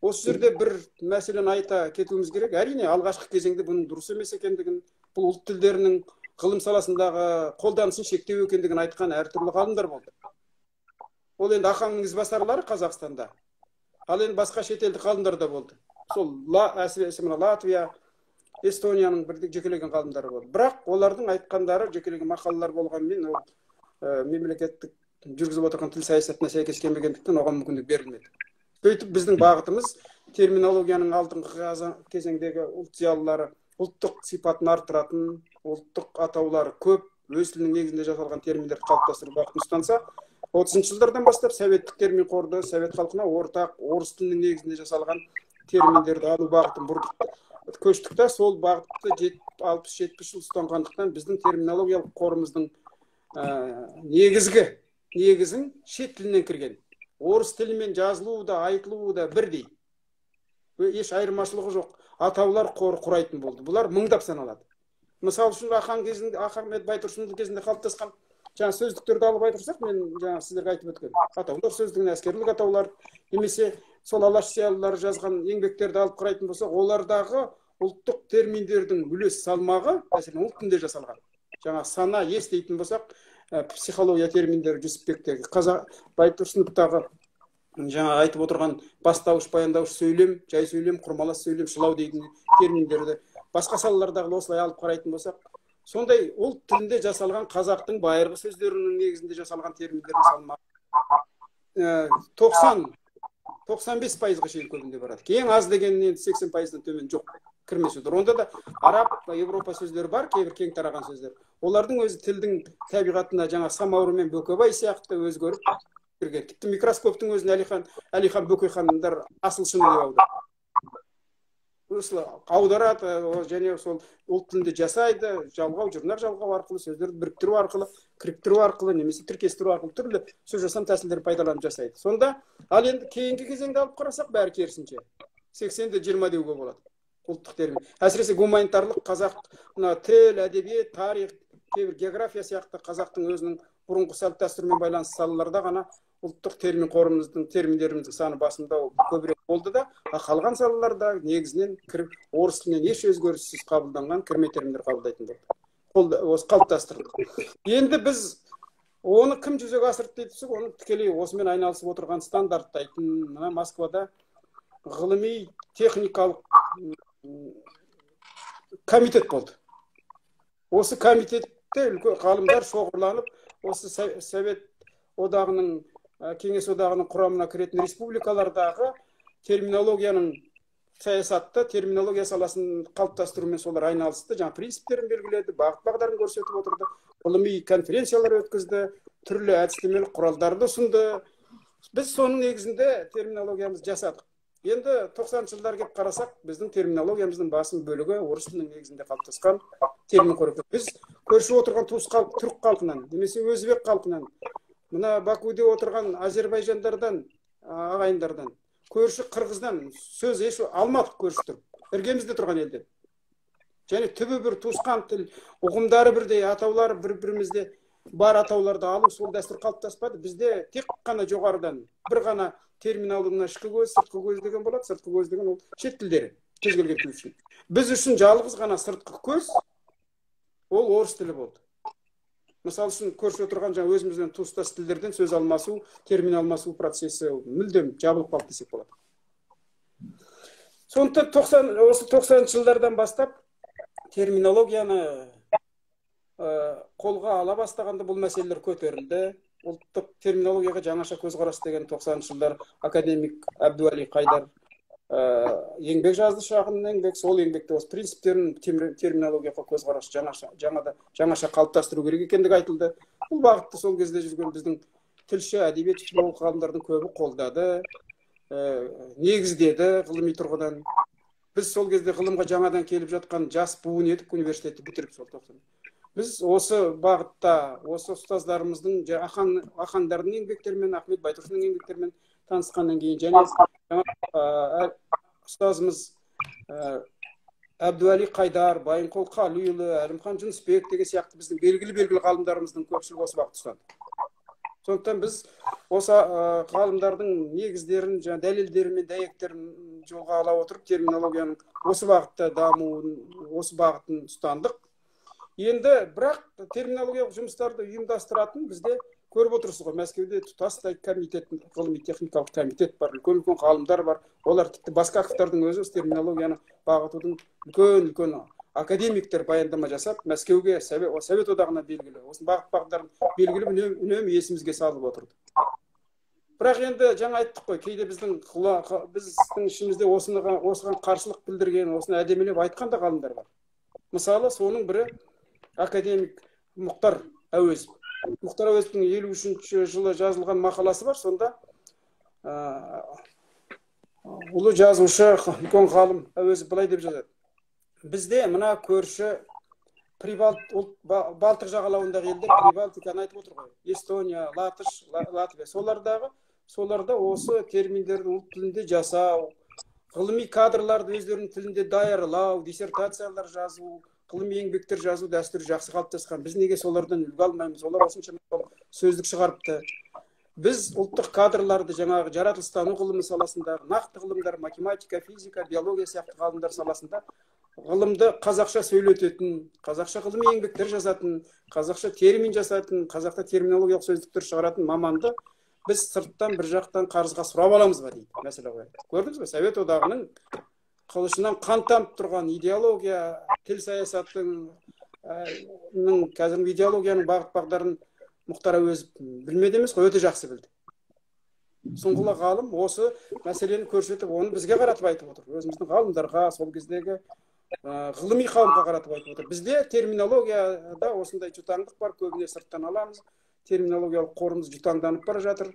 Осы жерде бір мәселені айта кетуіміз керек. Әрине, алғашқы кезеңде бұның дұрыс емес екендігін, бұл ұлт тілдерінің ғылым саласындағы қолданысын шектеу екендігін айтқан әртүрлі ғалымдар болды. Ол енді Ахаңның ізбасарлары Қазақстанда. Ал енді басқа шетелдік ғалымдар да болды. Сол әсіресе мына Латвия, Эстонияның бір жекелеген ғалымдары болды. Бірақ олардың айтқандары жекелеген мақалалар болғанымен, ол мемлекеттік жүргізіп отырған тіл саясатына сәйкес келмегендіктен оған мүмкіндік берілмеді. Сөйтіп біздің бағытымыз терминологияның алдыңғы кезеңдегі ұлт зиялылары ұлттық сипатын арттыратын, ұлттық атаулары көп, өз тілінің негізінде жасалған терминдерді қалыптастыру бағытын ұстанса, 30-шы жылдардан бастап советтік термин қорды, совет халқына ортақ орыс тілінің негізінде жасалған терминдерді алу бағытын бұрдық. Көштік та сол бағытты 60-70 жыл ұстанғандықтан біздің терминологиялық қорымыздың негізгі негізін шет тілінен кірген. Орыс тілімен жазылуы да, айтылуы да бірдей. Еш айырмашылығы жоқ. Атаулар қоры құрайтын болды. Бұлар мыңдап саналады. Мысал үшін Ахмет Байтұрсынұлы кезінде қалыптасқан Жаңа сөздіктерді алып айтырсақ, мен жаңа сіздерге айтып өткен атаулар сөздігін, әскерлік атаулар немесе сол алаш зиялылары жазған еңбектерді алып қарайтын болсақ, олардағы ұлттық терминдердің үлес салмағы, мәселен, ұлт тілінде жасалған. Жаңа сана, ес дейтін болсақ, психология терминдері Жүсіпбектегі, қазақ Байтұрсыновтағы жаңа айтып отырған бастауыш, баяндауыш сөйлем, жай сөйлем, құрмалас сөйлем, шылау дейтін терминдерді басқа салалардағы осылай алып қарайтын болсақ, сондай ұлт тілінде жасалған қазақтың байырғы сөздерінің негізінде жасалған терминдердің салмағы 90-95%-ға шейін көбінде барады. Ең аз дегеннен 80%-дан төмен жоқ кірме сөздер. Онда да араб, Европа сөздері бар, кейбір кең тараған сөздер. Олардың өзі тілдің табиғатына жаңа самауыр мен Бөкебай сияқты өзгеріп кірген. Тіпті микроскоптың өзін Әлихан Бөкейхандар асыл шыны деп аударады. Осылай аударады және сол ұлт тілінде жасайды, жалғау, жұрнақ жалғау арқылы, сөздерді біріктіру арқылы, кіріктіру арқылы, немесе тіркестіру арқылы түрлі сөз жасам тәсілдерін пайдаланып жасайды. Сонда, ал енді кейінгі кезеңді алып қарасақ, бәрі керісінше. 80-20 деуге болады ұлттық термин. Әсіресе гуманитарлық қазақ, мына тіл, әдебиет, тарих, кейбір география сияқты қазақтың өзінің бұрынғы салт дәстүрмен байланысты салаларда ғана ұлттық термин қорымыздың, терминдеріміздің саны басымдау көбірек болды да, қалған салаларда негізінен орыс тілінен еш өзгеріссіз қабылданған кірме терминдер қабылдайтын болды. Осы қалыптастырдық. Енді біз оны кім жүзеге асырды дейсіз, оны тікелей осымен айналысып отырған стандарттайтын мына Москвада ғылыми техникалық комитет болды. Осы комитетте үлкен ғалымдар шоғырланып, осы Совет одағының, Кеңес одағының құрамына кіретін республикалардағы терминологияның саясатты, терминология саласын қалыптастырумен солар айналысты, жаңа принциптерін белгіледі, бағыт бағдарын көрсетіп отырды, ғылыми конференциялар өткізді, түрлі әдістемелік құралдарды ұсынды. Біз соның негізінде терминологиямызды жасадық. Енді 90-шы жылдар келіп қарасақ, біздің терминологиямыздың басым бөлігі орыс тілінің негізінде қалыптасқан термин қоры. Біз көрші отырған туыс халық түрік халқынан, немесе өзбек халқынан, мына Бакуде отырған әзербайжандардан, ағайындардан, көрші қырғыздан сөз еш алмадық, көрші түрік, іргемізде тұрған елден. Және түбі бір туысқан тіл, ұғымдары бірдей, атаулары бір-бірімізде бар атауларды алу, сол дәстүр қалыптаспады. Бізде тек қана жоғарыдан бір ғана термин алу, мына ішкі көз, сыртқы көз деген болады. Сыртқы көз деген ол шет тілдері, кез келген тіл үшін. Біз үшін жалғыз ғана сыртқы көз ол орыс тілі болды. Мысалы үшін, көрші отырған жаңа өзімізбен туыстас тілдерден сөз алмасу, термин алмасу процесі мүлдем жабылып қалды десек болады. Сондықтан осы 90-шы жылдардан бастап терминологияны қолға ала бастағанда бұл мәселелер көтерілді. Ұлттық терминологияға жаңаша көзқарас деген 90-шы жылдар академик Әбдуәли Қайдар еңбек жазды, шағын еңбек. Сол еңбекте осы принциптерін терминологияға көзқарас жаңаша қалыптастыру керек екендігі айтылды. Бұл бағытты сол кезде жүрген біздің тілші, әдебиет филолог ғалымдардың көбі қолдады, негіздеді ғылыми тұрғыдан. Біз сол кезде ғылымға жаңадан келіп жатқан жас буын едік, университетті бітіріп сол 90. Біз осы бағытта, осы ұстаздарымыздың, Ахаңдардың еңбектерімен, Ахмет Байтұрсынның еңбектерімен танысқаннан кейін және ұстазымыз Әбдуәли Қайдар, Байынқол Қалиұлы, Әлімхан Жүнісбек деген сияқты біздің белгілі-белгілі ғалымдарымыздың көпшілігі осы бағытты ұстанды. Сондықтан біз осы ғалымдардың негіздерін, жаңа дәлелдері мен дәйектерін жолға ала отырып, терминологияның осы бағытта дамуын, осы бағытын ұстандық. Енді бірақ терминологиялық жұмыстарды ұйымдастыратын бізде көріп отырсыз ғой, Мәскеуде тұтастай комитет, ғылыми техникалық комитет бар, үлкен-үлкен ғалымдар бар. Олар тіпті Басқаковтардың өзі терминологияны бағытудың үлкен-үлкен академиктер баяндама жасап, Мәскеуге, Совет одағына белгілі, осының бағыт бағдарын белгілі үнемі есімізге салып отырды. Бірақ енді жаңа айттық қой, кейде біздің ішімізде осыған қарсылық білдірген, осыны әдемілеп айтқан да ғалымдар бар. Мысалы, соның бірі академик Мұхтар Әуезов. Мұхтар Әуезовтің 53 жылы жазылған мақаласы бар. Сонда ұлы жазушы, үлкен ғалым Әуезов былай деп жазады: бізде мына көрші Балтық жағалауындағы елдер, Прибалтиканы айтып отыр ғой, Эстония, Латыш, Латвия, соларда осы терминдерді ұлт тілінде жасау, ғылыми кадрларды өздерінің тілінде даярлау, диссертациялар жазу, ғылыми еңбектер жазу дәстүрі жақсы қалыптасқан. Біз неге солардан үлгі алмаймыз? Олар осыншама сөздік шығарыпты. Біз ұлттық кадрларды жаңағы жаратылыстану ғылымы саласындағы нақты ғылымдар, математика, физика, биология сияқты ғалымдар саласында ғылымды қазақша сөйлететін, қазақша ғылыми еңбектер жазатын, қазақша термин жасатын, қазақта терминологиялық сөздіктер шығаратын маманды біз сырттан бір жақтан қарызға сұрап аламыз ба дейді мәселе қояды. Көрдіңіз бе, Совет Одағының қылышынан қан тамып тұрған идеология, тіл саясатының қазіргі идеологияның бағыт бағдарын Мұхтар Әуезов білмеді емес қой, өте жақсы білді. Сұңғыла ғалым осы мәселені көрсетіп, оны бізге қаратып айтып отыр. Өзіміздің ғалымдарға, сол кездегі ғылыми қауымға қаратып айтып отыр. Бізде терминологияда осындай жұтаңдық бар, көбіне сырттан аламыз. Терминологиялық қорымыз жұтаңданып бара жатыр.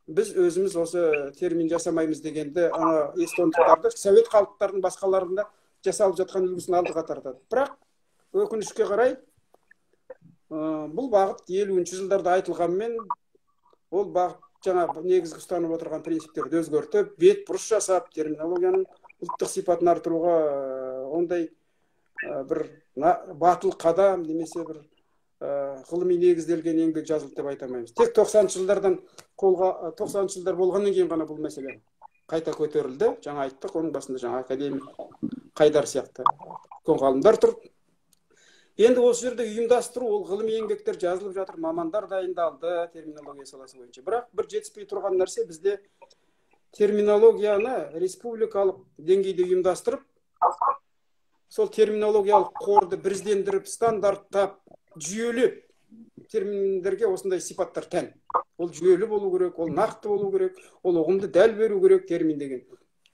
Біз өзіміз осы термин жасамаймыз дегенді ана эстондықтарды, совет халықтарының басқаларында жасалып жатқан үлгісін алдыға тартады. Бірақ өкінішке қарай бұл бағыт 50-ші жылдарда айтылғанмен, ол бағыт жаңа негізгі ұстанып отырған принциптерді өзгертіп, бет бұрыс жасап, терминологияның ұлттық сипатын арттыруға ондай бір батыл қадам немесе бір ғылыми негізделген еңбек жазылды деп айта алмаймыз. Тек 90-шы жылдардан қолға 90-шы жылдар болғаннан кейін ғана бұл мәселе қайта көтерілді. Жаңа айттық, оның басында жаңа академик Қайдар сияқты үлкен ғалымдар тұр. Енді осы жерде ұйымдастыру, ол ғылыми еңбектер жазылып жатыр, мамандар дайындалды терминология саласы бойынша. Бірақ бір жетіспей тұрған нәрсе, бізде терминологияны республикалық деңгейде ұйымдастырып, сол терминологиялық қорды біріздендіріп, стандарттап, жүйелеп, терминдерге осындай сипаттар тән. Ол жүйелі болу керек, ол нақты болу керек, ол ұғымды дәл беру керек термин деген.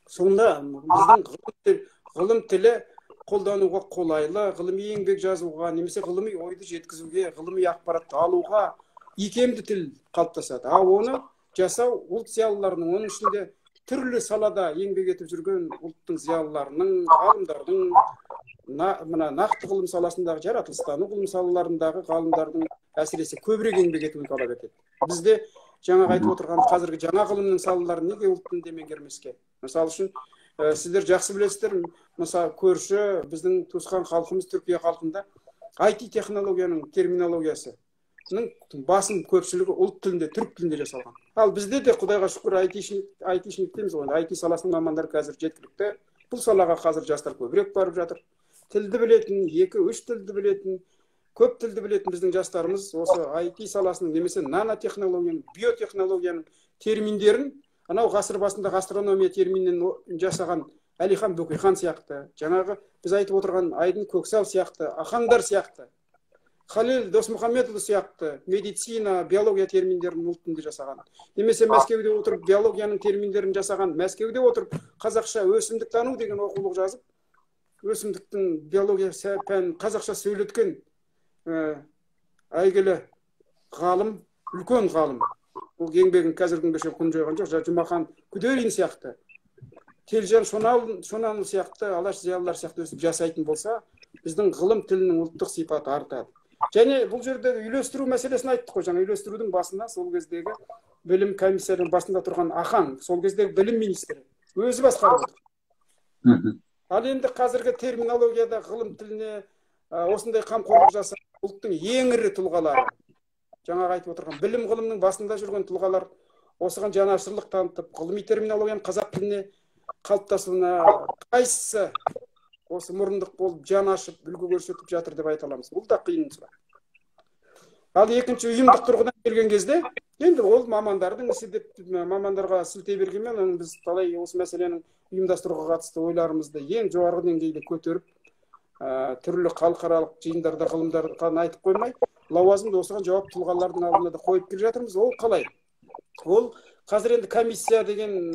Сонда біздің ғылым тілі қолдануға қолайлы, ғылыми еңбек жазуға, немесе ғылыми ойды жеткізуге, ғылыми ақпаратты алуға икемді тіл қалыптасады. Ал оны жасау ұлт зиялыларының, оның ішінде түрлі салада еңбек етіп жүрген ұлттың зиялыларының, ғалымдардың, мына нақты ғылым саласындағы, жаратылыстану ғылым салаларындағы ғалымдардың әсіресе көбірек еңбек етуін талап етеді. Бізде жаңағы айтып отырған қазіргі жаңа ғылымның салаларын неге ұлт тілінде меңгермеске? Мысалы үшін, сіздер жақсы білесіздер, мысалы көрші біздің туысқан халқымыз Түркия халқында IT технологияның терминологиясының басым көпшілігі ұлт тілінде, түрік тілінде жасалған. Ал бізде де Құдайға шүкір айтишник дейміз ғой, IT саласының мамандары қазір жеткілікті. Бұл салаға қазір жастар көбірек барып жатыр. Тілді білетін, 2-3 тілді білетін, көп тілді білетін біздің жастарымыз осы IT саласының немесе нанотехнологияның, биотехнологияның терминдерін анау ғасыр басындағы астрономия терминін жасаған Әлихан Бөкейхан сияқты, жаңағы біз айтып отырған Айдын Көксал сияқты, Ахаңдар сияқты, Халел Досмұхамедұлы сияқты медицина, биология терминдерін ұлт тілінде жасаған. Немесе Мәскеуде отырып биологияның терминдерін жасаған, Мәскеуде отырып қазақша өсімдіктану деген оқулық жазып, өсімдіктің биология пәнін қазақша сөйлеткен әйгілі ғалым, үлкен ғалым. Ол еңбегін қазіргі күнге шейін құн жойған жоқ. Жұмахан Күдерин сияқты, Телжан Шонанұлы сияқты, алаш зиялылар сияқты өсіп жасайтын болса, біздің ғылым тілінің ұлттық сипаты артады. Және бұл жерде үйлестіру мәселесін айттық қой. Жаңа үйлестірудің басында сол кездегі білім комиссияның басында тұрған Ахаң, сол кездегі білім министрі өзі басқарып отыр. Ал енді қазіргі терминологияда ғылым тіліне осындай қамқорлық жасап, ұлттың ең ірі тұлғалары, жаңағы айтып отырған білім ғылымның басында жүрген тұлғалар осыған жанашырлық танытып, ғылыми терминологияның қазақ тіліне қалыптасуына қайсысы осы мұрындық болып жан ашып, үлгі көрсетіп жатыр деп айта аламыз. Бұл да қиын сұрақ. Ал екінші ұйымдық тұрғыдан келген кезде, енді ол мамандардың ісі деп мамандарға сілтей бергенмен, оны біз талай осы мәселенің ұйымдастыруға қатысты ойларымызды ең жоғарғы деңгейде көтеріп, түрлі халықаралық жиындарда ғылымдарға айтып қоймай, лауазымды осыған жауап тұлғалардың алдына да қойып келе жатырмыз. Ол қалай? Ол қазір енді комиссия деген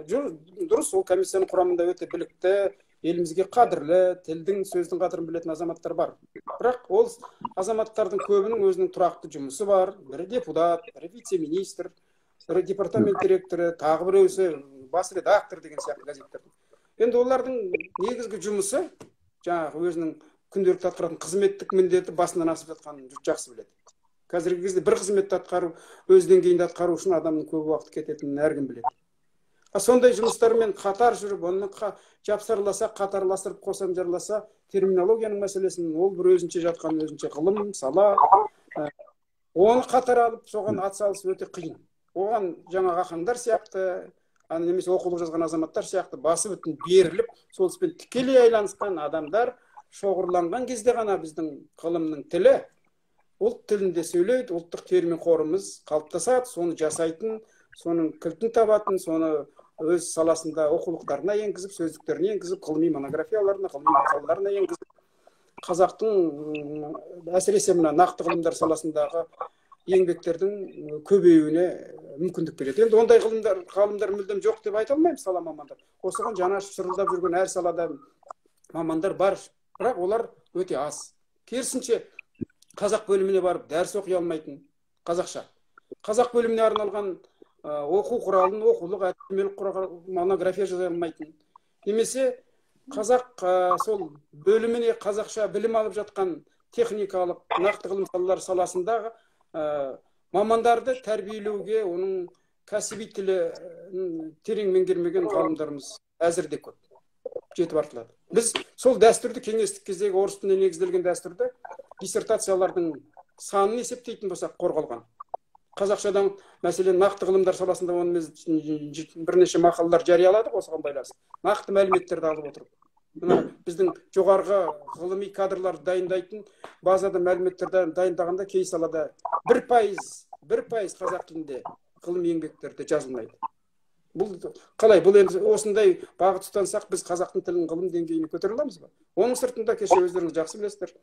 дұрыс, ол комиссияның құрамында өте білікті, елімізге қадірлі, тілдің, сөздің қадірін білетін азаматтар бар. Бірақ ол азаматтардың көбінің өзінің тұрақты жұмысы бар. Бірі депутат, бірі вице-министр, бірі департамент директоры, тағы біреусі бас редактор деген сияқты газеттердің. Енді олардың негізгі жұмысы жаңағы өзінің күнделікті атқаратын қызметтік міндеті басынан асып жатқанын жұрт жақсы біледі. Қазіргі кезде бір қызметті атқару, өз деңгейінде атқару үшін адамның көп уақыт кететінін әркім біледі. Сондай жұмыстармен қатар жүріп, онымен жапсарласа, қатарластырып, қосамжарласа, терминологияның мәселесін, ол бір өзінше жатқан өзінше ғылым, сала, оны қатар алып, соған атсалысу өте қиын. Оған жаңағы ақындар сияқты, немесе оқулық жазған азаматтар сияқты басы бүтін беріліп, сол іспен тікелей айланысқан адамдар шоғырланған кезде ғана біздің ғылымның тілі ұлт тілінде сөйлейді, ұлттық термин қорымыз қалыптасады, соны жасайтын, соның кілтін табатын, соны өз саласында оқулықтарына енгізіп, сөздіктеріне енгізіп, ғылыми монографияларына, ғылыми мақалаларына енгізіп, қазақтың әсіресе мына нақты ғылымдар саласындағы еңбектердің көбеюіне мүмкіндік береді. Енді ондай ғылымдар, ғалымдар мүлдем жоқ деп айта алмаймын, сала мамандар. Осыған жаны ашып шырылдап жүрген әр салада мамандар бар, бірақ олар өте аз. Керісінше, қазақ бөліміне барып дәріс оқи алмайтын қазақша. Қазақ бөліміне арналған оқу құралын, оқулық, әдістемелік құрал, монография жаза алмайтын. Немесе қазақ сол бөліміне қазақша білім алып жатқан техникалық нақты ғылым салалары саласындағы мамандарды тәрбиелеуге оның кәсіби тілі терең меңгермеген ғалымдарымыз әзір де көп жетіп артылады. Біз сол дәстүрді, кеңестік кездегі орыс тіліне негізделген дәстүрді, диссертациялардың санын есептейтін болсақ, қорғалған. Қазақшадан, мәселен, нақты ғылымдар саласында оны біз бірнеше мақалалар жарияладық осыған байланысты. Нақты мәліметтерді алып отырып. Мына біздің жоғарғы ғылыми кадрларды дайындайтын базада мәліметтерді дайындағанда кей салада 1% қазақ тілінде ғылыми еңбектерді жазылмайды. Бұл қалай? Бұл енді осындай бағыт ұстансақ, біз қазақтың тілін ғылым деңгейіне көтере аламыз ба? Оның сыртында кеше өздеріңіз жақсы білесіздер,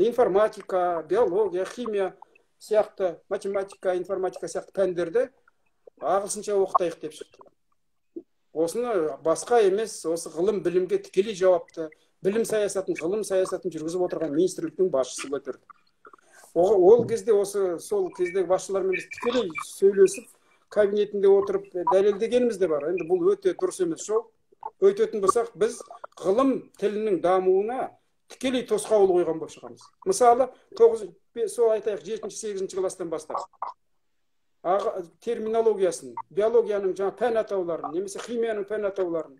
информатика, биология, химия сияқты, математика, информатика сияқты пәндерді ағылшынша оқытайық деп шықты. Осыны басқа емес, осы ғылым білімге тікелей жауапты, білім саясатын, ғылым саясатын жүргізіп отырған министрліктің басшысы көтерді. Ол кезде осы сол кездегі басшылармен біз тікелей сөйлесіп, кабинетінде отырып дәлелдегеніміз де бар. Енді бұл өте дұрыс емес жол. Өйтетін болсақ, біз ғылым тілінің дамуына тікелей тосқауыл қойған болып шығамыз. Мысалы, сол айтайық, 7-8 класстан бастап терминологиясын, биологияның жаңа пән атауларын, немесе химияның пән атауларын,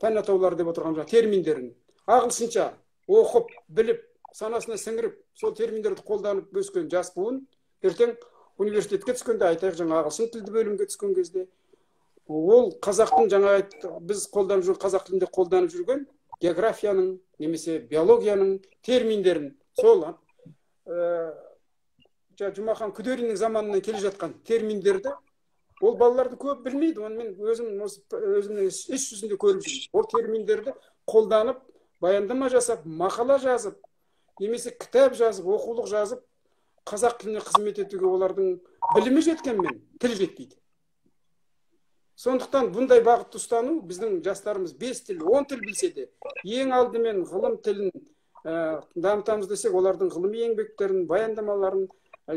пән атаулары деп отырған жаңа терминдерін ағылшынша оқып, біліп, санасына сіңіріп, сол терминдерді қолданып өскен жас буын ертең университетке түскенде, айтайық, жаңа ағылшын тілді бөлімге түскен кезде, ол қазақтың жаңа біз қолданып жүрген, қазақ тілінде қолданып жүрген географияның немесе биологияның терминдерін, сол Жұмахан Күдериннің заманынан келе жатқан терминдерді ол балаларды көп білмейді. Оны мен өзім өзімнің іс жүзінде көріп жүрмін. Ол терминдерді қолданып, баяндама жасап, мақала жазып, немесе кітап жазып, оқулық жазып, қазақ тіліне қызмет етуге олардың білімі жеткенмен тіл жетпейді. Сондықтан бұндай бағытты ұстану, біздің жастарымыз 5 тіл, 10 тіл білсе де, ең алдымен ғылым тілін дамытамыз десек, олардың ғылыми еңбектерін, баяндамаларын,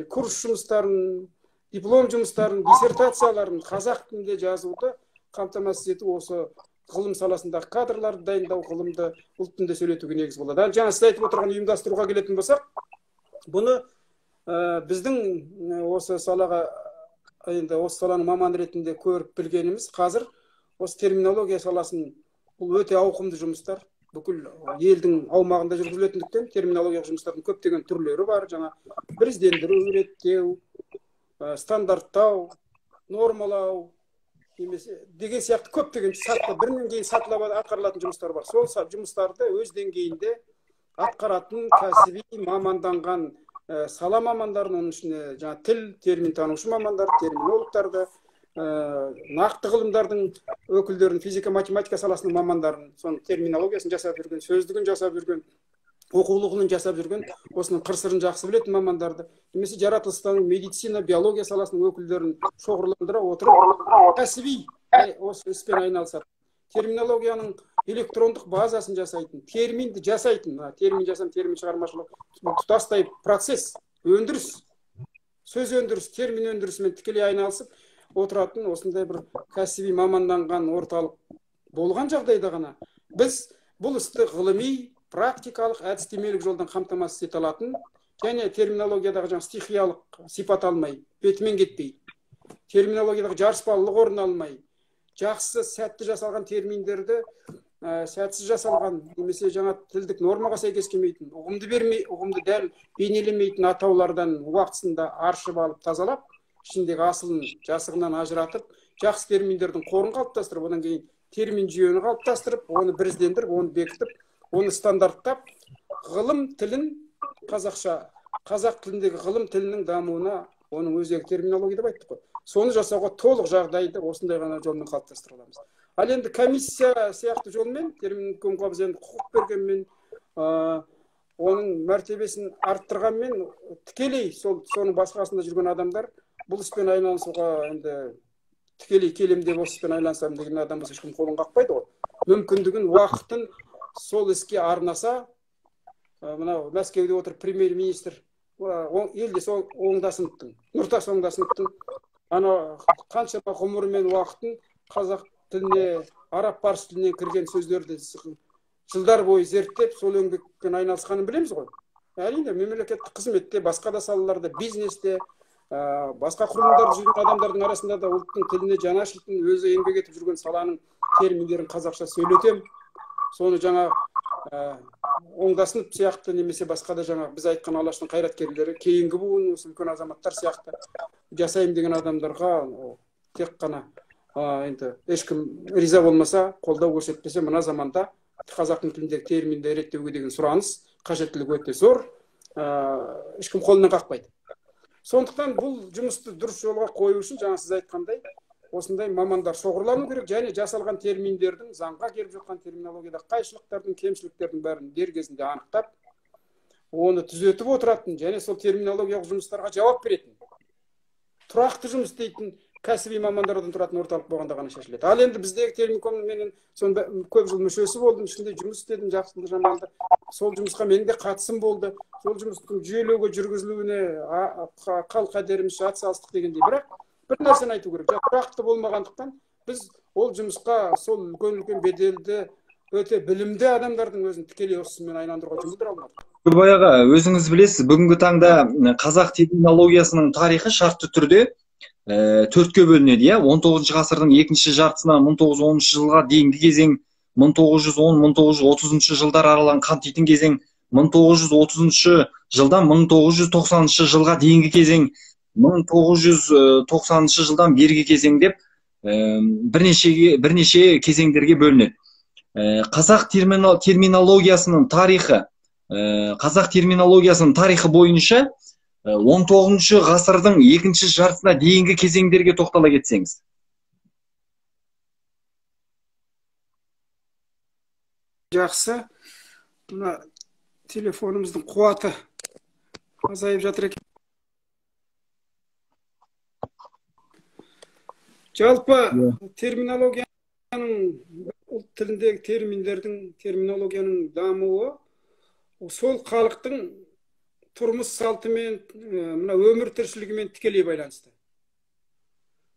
курс жұмыстарын, диплом жұмыстарын, диссертацияларын қазақ тілінде жазуды қамтамасыз ету осы ғылым саласындағы кадрларды дайындау, ғылымды ұлт тілінде сөйлетуге негіз болады. Ал жаңа сіз айтып отырған ұйымдастыруға келетін болсақ, бұны біздің осы салаға, енді осы саланың маманы ретінде көріп білгеніміз, қазір осы терминология саласын, бұл өте ауқымды жұмыстар, бүкіл елдің аумағында жүргізілетіндіктен терминологиялық жұмыстардың көптеген түрлері бар. Жаңа біріздендіру, реттеу, стандарттау, нормалау немесе деген сияқты көптеген сатылы, бірінен кейін сатылап атқарылатын жұмыстар бар. Сол жұмыстарды өз деңгейінде атқаратын кәсіби маманданған сала мамандарын, оның ішінде жаңа тіл, термин танушы мамандар, терминологтарды, нақты ғылымдардың өкілдерін, физика, математика саласының мамандарын, соның терминологиясын жасап жүрген, сөздігін жасап жүрген, оқулығын жасап жүрген, осының қыр-сырын жақсы білетін мамандарды, немесе жаратылыстану, медицина, биология саласының өкілдерін шоғырландыра отырып, кәсіби осы іспен айналысады. Терминологияның электрондық базасын жасайтын, терминді жасайтын, термин жасам, термин шығармашылық, тұтастай процесс, өндіріс, сөз өндіріс, термин өндірісімен тікелей айналысып отыратын осындай бір кәсіби маманданған орталық болған жағдайда ғана біз бұл істі ғылыми, практикалық, әдістемелік жолдан қамтамасыз ете алатын және терминологиядағы жаңа стихиялық сипат алмай, бетімен кетпей, терминологиялық жарыспалылық орын алмай, жақсы сәтті жасалған терминдерді сәтсіз жасалған немесе жаңа тілдік нормаға сәйкес келмейтін, ұғымды бермей, ұғымды дәл бейнелемейтін атаулардан уақытысында аршып алып тазалап, ішіндегі асылын жасығынан ажыратып, жақсы терминдердің қорын қалыптастырып, одан кейін термин жүйені қалыптастырып, оны біріздендіріп, оны бекітіп, оны стандарттап, ғылым тілін қазақша, қазақ тіліндегі ғылым тілінің дамуына, оның өзегі терминология деп айттық қой. Соны жасауға толық жағдайды осындай ғана жолмен қалыптастыра аламыз. Ал енді комиссия сияқты жолмен терминкомға біз енді құқық бергенмен, оның мәртебесін арттырғанмен, тікелей сол соның басқасында жүрген адамдар бұл іспен айналысуға енді тікелей келем деп осы іспен айналысамын деген адам болса ешкім қолын қақпайды ғой. Мүмкіндігін, уақытын сол іске арнаса, мынау Мәскеуде отырып премьер-министр елде сол Оңдасыновтың, Нұртас Оңдасыновтың ана қаншама ғұмыры мен уақытын қазақ тіліне, араб парсы тілінен кірген сөздерді жылдар бойы зерттеп, сол еңбекпен айналысқанын білеміз ғой. Әрине, мемлекеттік қызметте, басқа да салаларда, бизнесте, басқа құрылымдарда жүрген адамдардың арасында да ұлттың тіліне жаны ашитын, өзі еңбек етіп жүрген саланың терминдерін қазақша сөйлетем, соны жаңа Оңдасынов сияқты немесе басқа да жаңа біз айтқан Алаштың қайраткерлері, кейінгі буын осы үлкен азаматтар сияқты жасаймын деген адамдарға тек қана енді ешкім риза болмаса, қолдау көрсетпесе, мына заманда қазақтың тіліндегі терминді реттеуге деген сұраныс, қажеттілік өте зор, ешкім қолынан қақпайды. Сондықтан бұл жұмысты дұрыс жолға қою үшін жаңа сіз айтқандай осындай мамандар шоғырлану керек және жасалған терминдердің, заңға келіп жатқан терминологияда қайшылықтардың, кемшіліктердің бәрін дер кезінде анықтап, оны түзетіп отыратын және сол терминологиялық жұмыстарға жауап беретін, тұрақты жұмыс істейтін кәсіби мамандардан тұратын орталық болғанда ғана шешіледі. Ал енді біздегі терминком менен сонда көп жыл мүшесі болдым, ішінде жұмыс істедім, жақсылы жаманды. Сол жұмысқа менің де қатысым болды. Сол жұмыстың жүйелеуге жүргізілуіне қал-қадеріміз атсалыстық дегендей. Бірақ бір нәрсені айту керек. Тұрақты болмағандықтан біз ол жұмысқа сол үлкен-үлкен беделді, өте білімді адамдардың өзін тікелей осымен айналдыруға жұмылдыра алмадық. Көбай аға, өзіңіз білесіз, бүгінгі таңда қазақ терминологиясының тарихы шартты түрде төртке бөлінеді, иә? 19 ғасырдың екінші жартысынан 1910 жылға дейінгі кезең, 1910-1930 жылдар аралығын қамтитын кезең, 1930 жылдан 1990 жылға дейінгі кезең, 1990 жылдан бергі кезең деп бірнеше кезеңдерге бөлінеді. Қазақ терминологиясының тарихы, қазақ терминологиясының тарихы бойынша 19 ғасырдың екінші жартысына дейінгі кезеңдерге тоқтала кетсеңіз. Жақсы. Мына телефонымыздың қуаты азайып жатыр екен. Жалпы терминологияның, ұлт тіліндегі терминдердің, терминологияның дамуы сол халықтың тұрмыс салтымен, мына өмір тіршілігімен тікелей байланысты.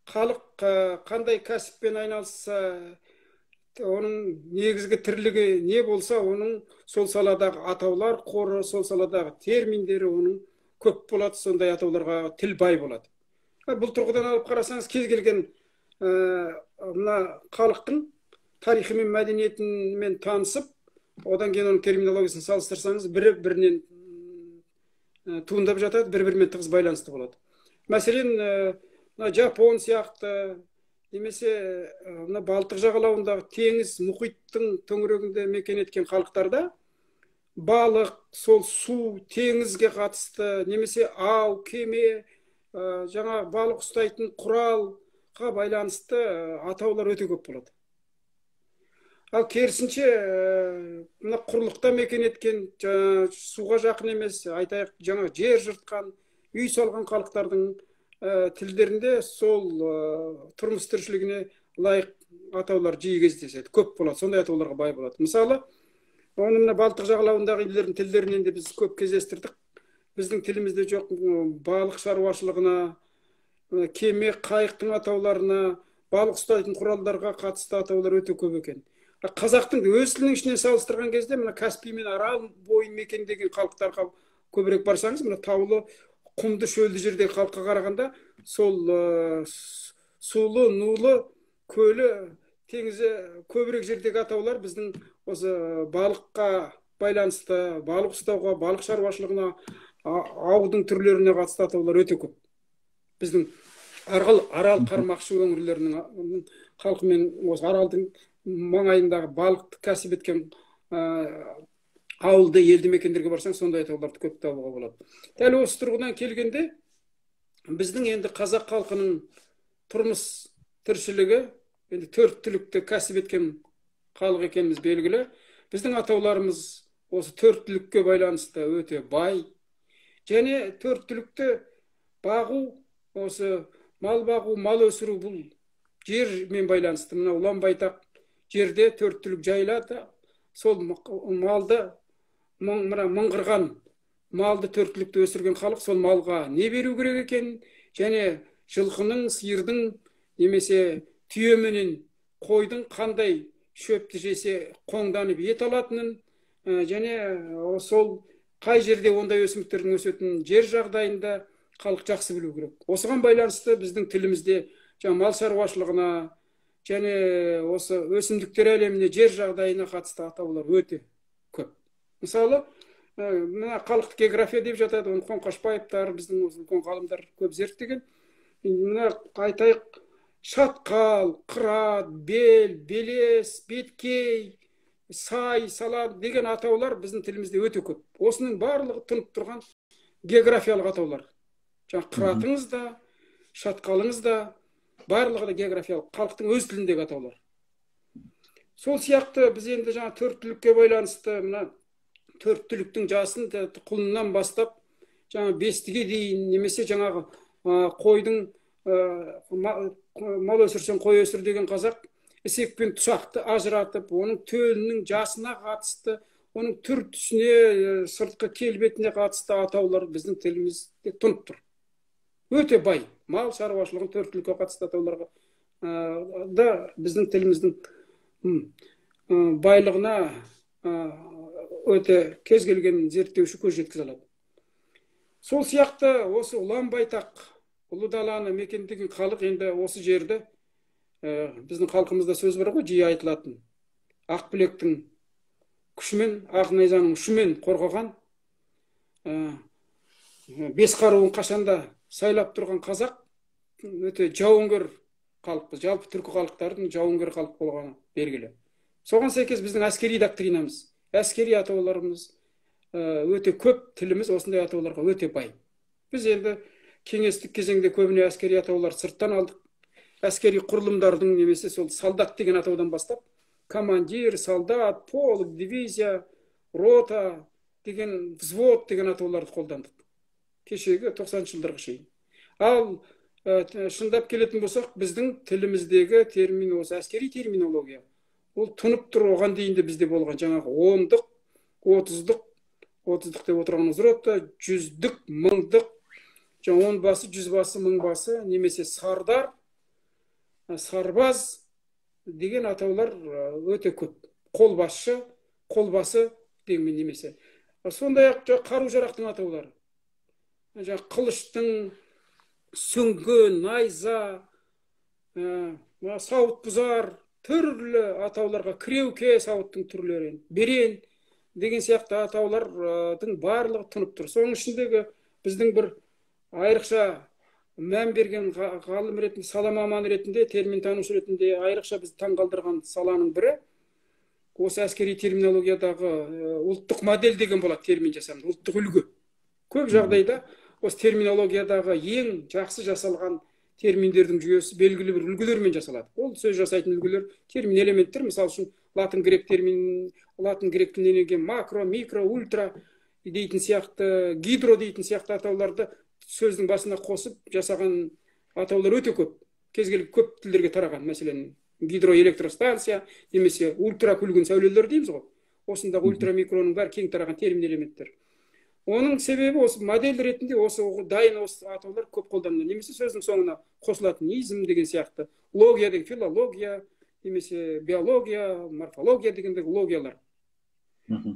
Халық қандай кәсіппен айналысса, оның негізгі тірлігі не болса, оның сол саладағы атаулар қоры, сол саладағы терминдері оның көп болады, сондай атауларға тіл бай болады. Бұл тұрғыдан алып қарасаңыз, кез келген мына халықтың тарихы мен мәдениетімен танысып, одан кейін оның терминологиясын салыстырсаңыз, бірі бірінен туындап жатады, бір-бірімен тығыз байланысты болады. Мәселен, мына Жапон сияқты, немесе мына Балтық жағалауындағы теңіз, мұхиттың төңірегінде мекен еткен халықтарда балық, сол су, теңізге қатысты, немесе ау, кеме, жаңа балық ұстайтын құралға байланысты атаулар өте көп болады. Ал керісінше, мына құрлықта мекен еткен, суға жақын емес, айтайық, жаңа жер жыртқан, үй салған халықтардың тілдерінде сол тұрмыс тіршілігіне лайық атаулар жиі кездеседі, көп болады, сондай атауларға бай болады. Мысалы, оны мына Балтық жағалауындағы елдердің тілдерінен де біз көп кездестірдік. Біздің тілімізде жоқ балық шаруашылығына, кеме, қайықтың атауларына, балық ұстайтын құралдарға қатысты атаулар өте көп екен. Қазақтың өз тілінің ішінен салыстырған кезде мына Каспий мен Арал бойын мекендеген халықтарға көбірек барсаңыз, мына таулы, құмды, шөлді жердегі халыққа қарағанда Сол сулы, нулы, көлі, теңізі көбірек жердегі атаулар біздің осы балыққа байланысты, балық ұстауға, балық шаруашылығына, аудың түрлеріне қатысты атаулар өте көп. Біздің Арал қармақшы өңірлерінің халқымен осы Аралдың маңайындағы балықты кәсіп еткен ауылды елді мекендерге барсаң, сондай атауларды көп табуға болады. Дәл осы тұрғыдан келгенде біздің енді қазақ халқының тұрмыс тіршілігі енді төрт түлікті кәсіп еткен халық екеніміз белгілі. Біздің атауларымыз осы төрт түлікке байланысты өте бай. Және төрт түлікті бағу, осы мал бағу, мал өсіру бұл жермен байланысты. Мына ұлан байтақ жерде төрт түлік жайылады. Сол малды, мына мыңғырған малды, төрт түлікті өсірген халық сол малға не беру керек екен, және жылқының, сиырдың немесе түйе менен қойдың қандай шөпті жесе қоңданып ет алатынын, және сол қай жерде ондай өсімдіктердің өсетінін жер жағдайында халық жақсы білу керек. Осыған байланысты біздің тілімізде жаңа мал шаруашылығына және осы өсімдіктер әлеміне, жер жағдайына қатысты атаулар өте көп. Мысалы, мына халықтық география деп жатады, оны Қоңқашбаевтар, біздің осы үлкен ғалымдар көп зерттеген. Мына айтайық, шатқал, қырат, бел, белес, беткей, сай, сала деген атаулар біздің тілімізде өте көп. Осының барлығы тұнып тұрған географиялық атаулар. Жаңа қыратыңыз да, шатқалыңыз да, барлығы да географиялық, халықтың өз тіліндегі атаулар. Сол сияқты біз енді жаңа төрт түлікке байланысты мына төрт түліктің жасын құлыннан бастап жаңа бестіге дейін, немесе жаңағы қойдың, мал өсірсең қой өсір деген қазақ ісек пен тұсақты ажыратып, оның төлінің жасына қатысты, оның түр түсіне, сыртқы келбетіне қатысты атаулар біздің тілімізде тұнып тұр. Өте бай мал шаруашылығын төрт түлікке қатысты атауларға да біздің тіліміздің байлығына өте кез келген зерттеуші көз жеткізе алады. Сол сияқты осы ұлан байтақ ұлы даланы мекендеген халық енді осы жерді, біздің халқымызда сөз бар ғой, жиі айтылатын, ақ білектің күшімен, ақ найзаның ұшымен қорғаған, бес қаруын қашанда сайлап тұрған қазақ өте жауынгер халықпыз. Жалпы түркі халықтарының жауынгер халық болғаны белгілі. Соған сәйкес біздің әскери доктринамыз, әскери атауларымыз өте көп, тіліміз осындай атауларға өте бай. Біз енді кеңестік кезеңде көбіне әскери атаулар сырттан алдық. Әскери құрылымдардың немесе сол солдат деген атаудан бастап командир, солдат, полк, дивизия, рота деген, взвод деген атауларды қолдандық кешегі 90-шы жылдарға шейін. Ал шындап келетін болсақ, біздің тіліміздегі термин осы әскери терминология ол тұнып тұр. Оған дейін де бізде болған жаңағы ондық, отыздық, отыздық деп отырғанымыз рота, жүздік, мыңдық, жаңа он басы, жүз басы, мың басы, немесе сардар, сарбаз деген атаулар өте көп. Қолбасшы, қолбасы дегенмен немесе. Сондай-ақ қару жарақтың атаулары. Жаңа қылыштың, сүңгі, найза, сауыт бұзар, түрлі атауларға, кіреуке сауыттың түрлері, берен деген сияқты атаулардың барлығы тұнып тұр. Соның ішіндегі біздің бір айрықша мән берген ғалым ретінде, сала маманы ретінде, терминтанушы ретінде айрықша бізді таңғалдырған саланың бірі осы әскери терминологиядағы ұлттық модель деген болады термин жасамды, ұлттық үлгі. Көп жағдайда осы терминологиядағы ең жақсы жасалған терминдердің жүйесі белгілі бір үлгілермен жасалады. Ол сөз жасайтын үлгілер, термин элементтер, мысалы үшін латын грек термин, латын грек тілінен енген макро, микро, ультра дейтін сияқты, гидро дейтін сияқты атауларды сөздің басына қосып жасаған атаулар өте көп. Кез келген көп тілдерге тараған, мәселен, гидроэлектростанция немесе ультракүлгін сәулелер дейміз ғой. Осындағы ультрамикроның бәрі кең тараған термин элементтер. Оның себебі осы модель ретінде осы дайын осы атаулар көп қолданылады. Немесе сөздің соңына қосылатын изм деген сияқты, логия деген филология, немесе биология, морфология дегендегі логиялар.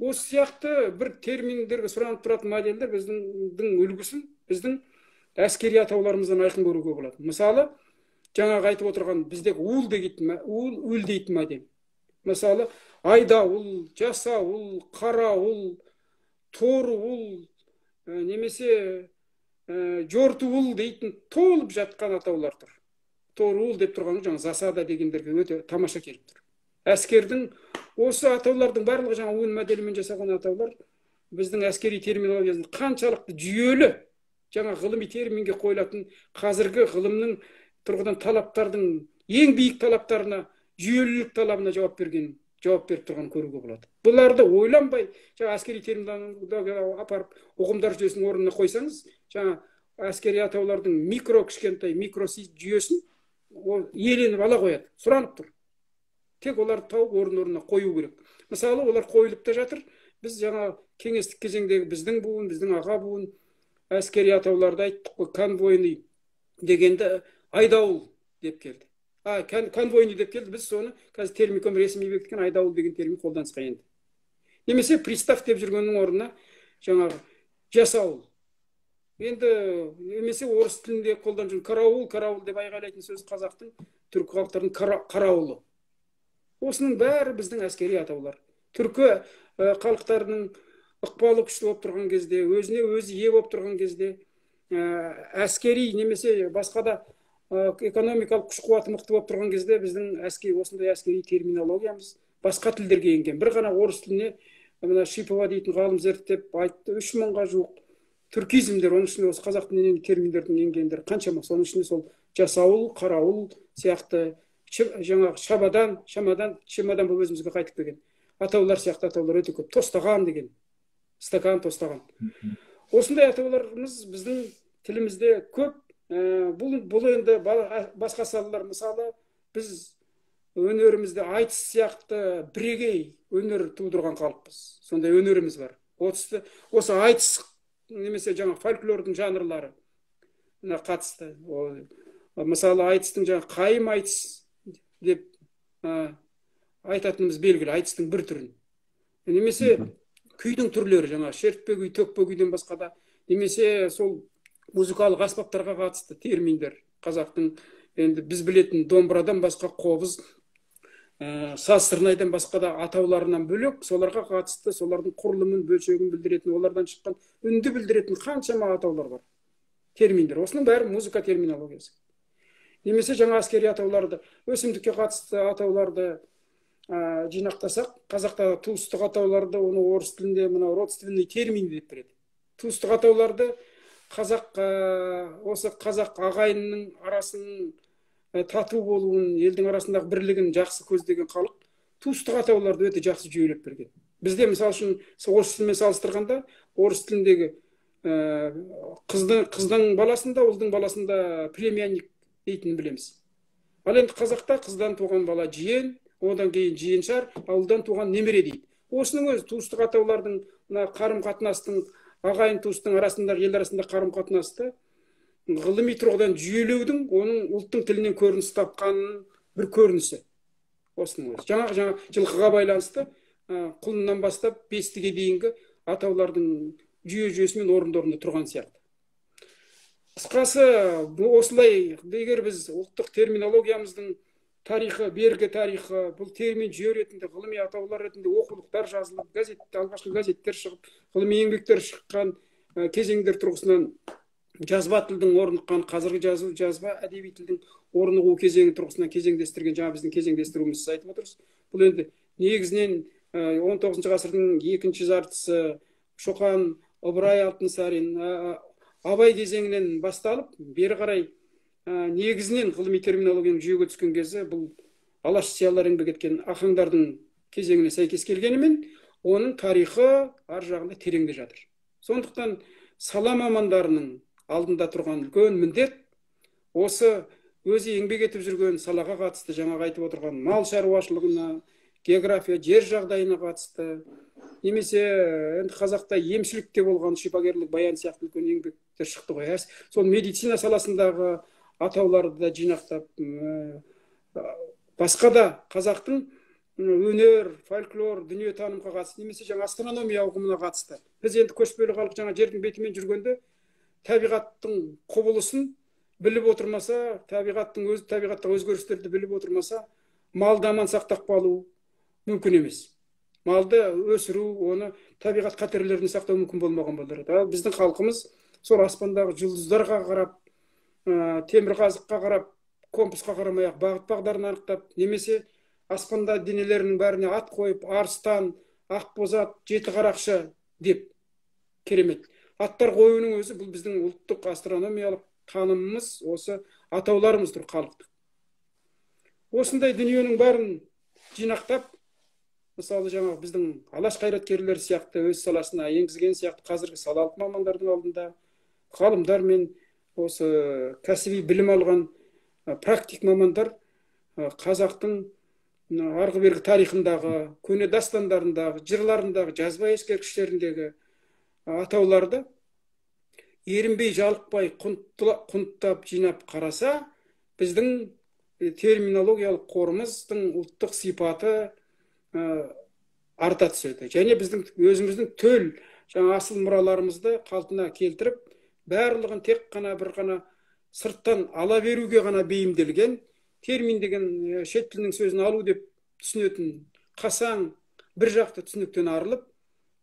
Осы сияқты бір терминдерге сұранып тұратын модельдер біздің үлгісін біздің Әскери атауларымыздан айқын көруге болады. Мысалы, жаңағы айтып отырған біздегі уыл дейтін, уыл, үл дейтін мәден. Мысалы, айдауыл, жасауыл, қарауыл, торуыл, немесе жортуыл дейтін толып жатқан атаулар тұр. Торуыл деп тұрған жаңа засада дегендерге өте тамаша келіп тұр. Әскердің осы атаулардың барлығы жаңа уын моделімен жасалған атаулар біздің әскери терминологиясында қаншалықты жүйелі, жаңа ғылыми терминге қойылатын қазіргі ғылымның тұрғыдан талаптардың ең биік талаптарына, жүйелілік талабына жауап берген, жауап беріп тұрғанын көруге болады. Бұларды ойланбай жаңа әскери терминологияға апарып ұғымдар жүйесінің орнына қойсаңыз, жаңа әскери атаулардың микро кішкентай микро жүйесін ол иеленіп ала қояды, сұранып тұр. Тек оларды тауып орын-орнына қою керек. Мысалы, олар қойылып та жатыр. Біз жаңа кеңестік кезеңдегі біздің буын, біздің аға буын әскери атауларды айттық қой, конвойный дегенді айдауыл деп келді. Конвойный деп келді, біз соны қазір термиком ресми бекіткен айдауыл деген термин қолданысқа енді. Немесе пристав деп жүргеннің орнына жаңағы жасауыл. Енді немесе орыс тілінде қолданып жүрген караул, караул деп айғайлайтын сөз қазақтың, түркі халықтарының қарауылы. Осының бәрі біздің әскери атаулар. Түркі халықтарының ықпалы күшті болып тұрған кезде, өзіне өзі ие болып тұрған кезде, әскери немесе басқа да экономикалық күш қуаты мықты болып тұрған кезде біздің әскери, осындай әскери терминологиямыз басқа тілдерге енген. Бір ғана орыс тіліне мына Шипова дейтін ғалым зерттеп айтты, 3000-ға жуық түркизмдер, оның ішінде осы қазақ тілінен терминдердің енгендері қаншама, соның ішінде сол жасауыл, қарауыл сияқты жаңағы шабадан, шамадан, чемодан болып өзімізге қайтып келген атаулар сияқты атаулар өте көп. Тостаған деген, стакан тостаған. Осындай атауларымыз біздің тілімізде көп. Бұл енді басқа салалар, мысалы, біз өнерімізде айтыс сияқты бірегей өнер тудырған халықпыз. Сондай өнеріміз бар. Осы айтыс немесе жаңа фольклордың жанрлары қатысты. Мысалы, айтыстың жаңа қайым айтыс деп айтатынымыз белгілі, айтыстың бір түрін. Немесе күйдің түрлері, жаңа шертпе күй, төкпе күйден басқа да, немесе сол музыкалық аспаптарға қатысты терминдер. Қазақтың енді біз білетін домбырадан басқа қобыз, саз сырнайдан басқа да атауларынан бөлек, соларға қатысты, солардың құрылымын, бөлшегін білдіретін, олардан шыққан үнді білдіретін қаншама атаулар бар, терминдер. Осының бәрі музыка терминологиясы. Немесе жаңа әскери атауларды, өсімдікке қатысты атауларды жинақтасақ, қазақта туыстық атауларды, оны орыс тілінде мына родственный термин деп береді. Туыстық атауларды қазақ, осы қазақ ағайынның арасының тату болуын, елдің арасындағы бірлігін жақсы көздеген халық туыстық атауларды өте жақсы жүйелеп берген. Бізде мысалы үшін орыс тілімен салыстырғанда, орыс тіліндегі қыздың баласында, ұлдың баласында племянник дейтінін білеміз. Ал енді қазақта қыздан туған бала жиен, одан кейін жиеншар, ауылдан туған немере дейді. Осының өзі туыстық атаулардың, мына қарым-қатынастың, ағайын туыстың арасындағы, ел арасында қарым-қатынасты ғылыми тұрғыдан жүйелеудің, оның ұлттың тілінен көрініс тапқанының бір көрінісі. Осының өзі. Жаңа жылқыға байланысты құлыннан бастап бестіге дейінгі атаулардың жүйе-жүйесімен орынды-орнында тұрған сияқты. Қысқасы, осылай, егер біз ұлттық терминологиямыздың тарихы, бергі тарихы, бұл термин жүйе ретінде, ғылыми атаулар ретінде оқулықтар жазылып, газет, алғашқы газеттер шығып, ғылыми еңбектер шыққан кезеңдер тұрғысынан жазба тілдің орныққан, қазіргі жазба әдеби тілдің орнығу кезеңі тұрғысынан кезеңдестірген, жаңа біздің кезеңдестіруіміз сіз айтып отырсыз. Бұл енді негізінен 19 ғасырдың екінші жартысы Шоқан, Ыбырай Алтынсарин, Абай кезеңінен басталып, бері қарай негізінен ғылыми терминологияның жүйеге түскен кезі бұл Алаш зиялылары еңбек еткен ақындардың кезеңіне сәйкес келгенімен, оның тарихы ар жағында тереңде жатыр. Сондықтан сала мамандарының алдында тұрған үлкен міндет осы өзі еңбек етіп жүрген салаға қатысты, жаңағы айтып отырған мал шаруашылығына, география, жер жағдайына қатысты, немесе енді қазақта емшілікте болған шипагерлік баян сияқты үлкен еңбектер шықты ғой. Сол медицина саласындағы атауларды да жинақтап, басқа да қазақтың өнер, фольклор, дүниетанымға қатысты, немесе жаңа астрономия ұғымына қатысты. Біз енді көшпелі халық жаңа жердің бетімен жүргенде табиғаттың құбылысын біліп отырмаса, табиғаттың өз табиғаттағы өзгерістерді біліп отырмаса, малды аман сақтап қалу мүмкін емес. Малды өсіру, оны табиғат қатерлерінен сақтау мүмкін болмаған болар еді. Ал біздің халқымыз сол аспандағы жұлдыздарға қарап, темір қазыққа қарап, компасқа қарамай ақ бағыт бағдарын анықтап, немесе аспанда денелерінің бәріне ат қойып, арыстан, ақбозат, жеті қарақшы деп керемет аттар қоюының өзі бұл біздің ұлттық астрономиялық танымымыз, осы атауларымыз тұр халықтық. Осындай дүниенің бәрін жинақтап, мысалы, жаңағы біздің алаш қайраткерлері сияқты өз саласына енгізген сияқты қазіргі салалық мамандардың алдында ғалымдар мен осы кәсіби білім алған практик мамандар қазақтың арғы бергі тарихындағы, көне дастандарындағы, жырларындағы, жазба ескерткіштеріндегі атауларды ерінбей, жалықпай құнттап жинап қараса, біздің терминологиялық қорымыздың ұлттық сипаты арта түседі. Және біздің өзіміздің төл жаңа асыл мұраларымызды қалпына келтіріп, барлығын тек қана бір ғана сырттан ала беруге ғана бейімделген термин деген шет тілінің сөзін алу деп түсінетін қасаң бір жақты түсініктен арылып,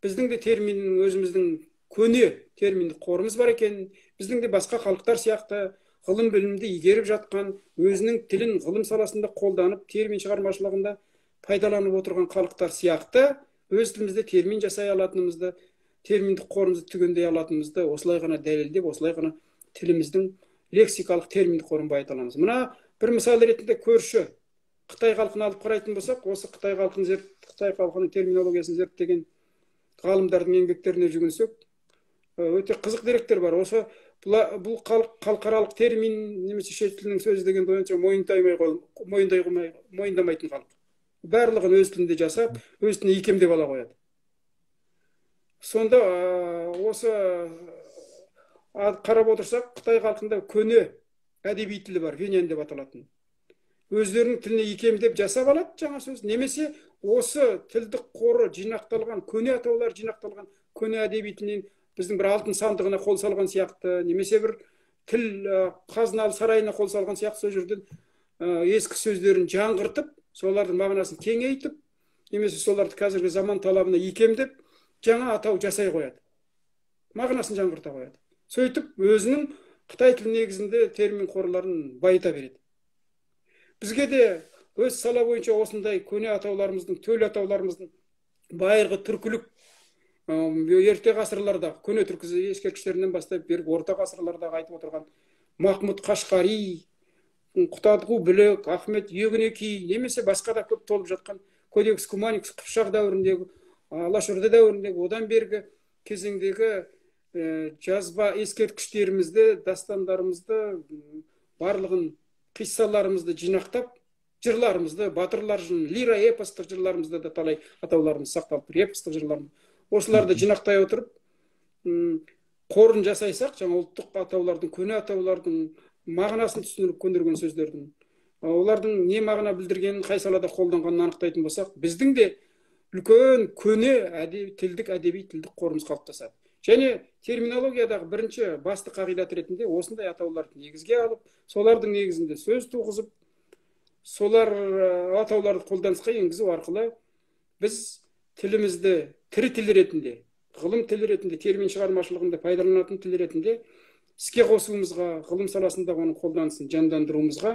біздің де терминнің өзіміздің көне терминдік қорымыз бар екен, біздің де басқа халықтар сияқты ғылым білімді игеріп жатқан, өзінің тілін ғылым саласында қолданып, термин шығармашылығында пайдаланып отырған халықтар сияқты өз тілімізде термин жасай алатынымызды, терминдік қорымызды түгендей алатынымызды осылай ғана дәлелдеп, осылай ғана тіліміздің лексикалық терминдік қорын байыта аламыз. Мына бір мысал ретінде көрші Қытай халқын алып қарайтын болсақ, осы Қытай халқының терминологиясын зерттеген ғалымдардың еңбектеріне жүгінсек, өте қызық деректер бар. Осы бұл халықаралық термин немесе шет тілінің сөзі деген бойынша мойындамайтын халық. Барлығын өз тілінде жасап, өз тіліне икемдеп ала қояды. Сонда осы қарап отырсақ, Қытай халқында көне әдеби тілі бар, веньян деп аталатын. Өздерінің тіліне икемдеп жасап алады жаңа сөз, немесе осы тілдік қоры жинақталған, көне атаулар жинақталған көне әдеби тілінен біздің бір алтын сандығына қол салған сияқты, немесе бір тіл қазыналы сарайына қол салған сияқты сол жерден ескі сөздерін жаңғыртып, солардың мағынасын кеңейтіп, немесе соларды қазіргі заман талабына икемдеп, жаңа атау жасай қояды. Мағынасын жаңғырта қояды. Сөйтіп өзінің қытай тілі негізінде термин қорларын байыта береді. Бізге де өз сала бойынша осындай көне атауларымыздың, төл атауларымыздың байырғы түркілік ерте ғасырлардағы көне түркі ескерткіштерінен бастап бергі орта ғасырлардағы айтып отырған Махмұд Қашқари, Құтадғу Білік, Ахмет Егінеки немесе басқа да көп толып жатқан Кодекс Куманикус Қыпшақ дәуіріндегі, Алашорда дәуіріндегі, одан бергі кезеңдегі жазба ескерткіштерімізді, дастандарымызды, барлығын қиссаларымызды жинақтап, жырларымызды, батырлар жырын, лира эпостық жырларымызды да талай атауларымыз сақталып тұр, эпостық жырларымыз. Осыларды жинақтай отырып, қорын жасайсақ, жаңа ұлттық атаулардың, көне атаулардың мағынасын түсініп көндірген сөздердің, олардың не мағына білдіргенін, қай салада қолданғанын анықтайтын болсақ, біздің де үлкен көне тілдік, әдеби тілдік қорымыз қалыптасады. Және терминологиядағы бірінші басты қағидат ретінде осындай атауларды негізге алып, солардың негізінде сөз туғызып, солар атауларды қолданысқа енгізу арқылы біз тілімізді тірі тіл ретінде, ғылым тілі ретінде, термин шығармашылығында пайдаланатын тіл ретінде іске қосуымызға, ғылым саласында оның қолданысын жандандыруымызға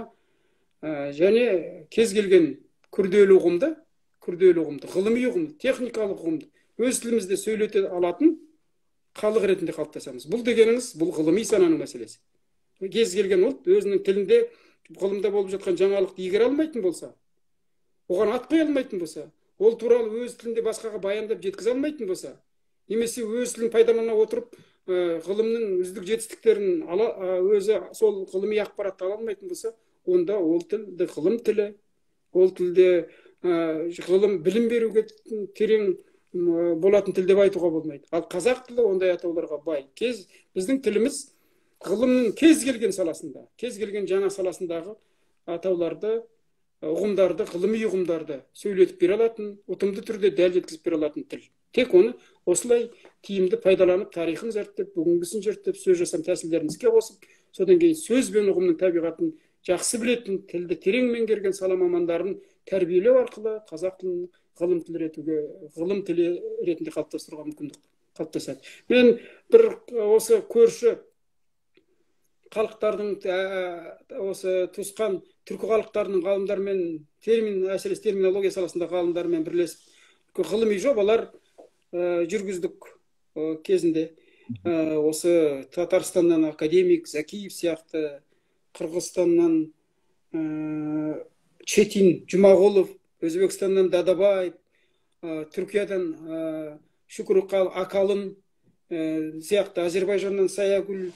және кез келген күрделі ұғымды, ғылыми ұғымды, техникалық ұғымды өз тілімізде сөйлете алатын халық ретінде қалыптасамыз. Бұл дегеніңіз, бұл ғылыми сананың мәселесі. Кез келген ұлт өзінің тілінде ғылымда болып жатқан жаңалықты игере алмайтын болса, оған ат қоя алмайтын болса, ол туралы өз тілінде басқаға баяндап жеткізе алмайтын болса, немесе өз тілін пайдалана отырып ғылымның үздік жетістіктерін өзі сол ғылыми ақпаратты ала алмайтын болса, онда ол тілді ғылым тілі, ол тілде ғылым білім беруге терең болатын тіл деп айтуға болмайды. Ал қазақ тілі ондай атауларға бай. Біздің тіліміз ғылымның кез келген саласында, кез келген жаңа саласындағы атауларды, ұғымдарды, ғылыми ұғымдарды сөйлетіп бере алатын, ұтымды түрде дәл жеткізіп бере алатын тіл. Тек оны осылай тиімді пайдаланып, тарихын зерттеп, бүгінгісін зерттеп, сөз жасам тәсілдерін іске қосып, содан кейін сөз бен ұғымның табиғатын жақсы білетін, тілді терең меңгерген сала мамандарын тәрбиелеу арқылы қазақ тілін ғылым тілі ретінде, ғылым тілі ретінде қалыптастыруға мүмкіндік қалыптасады. Мен бір осы көрші халықтардың, осы туысқан түркі халықтарының ғалымдарымен, термин, әсіресе терминология саласындағы ғалымдармен бірлесіп ғылыми жобалар жүргіздік кезінде. Осы Татарстаннан академик Закиев сияқты, Қырғызстаннан Четин Жұмағұлов, Өзбекстаннан Дадабаев, Түркиядан Шүкір Акалын сияқты, Әзербайжаннан Саягүл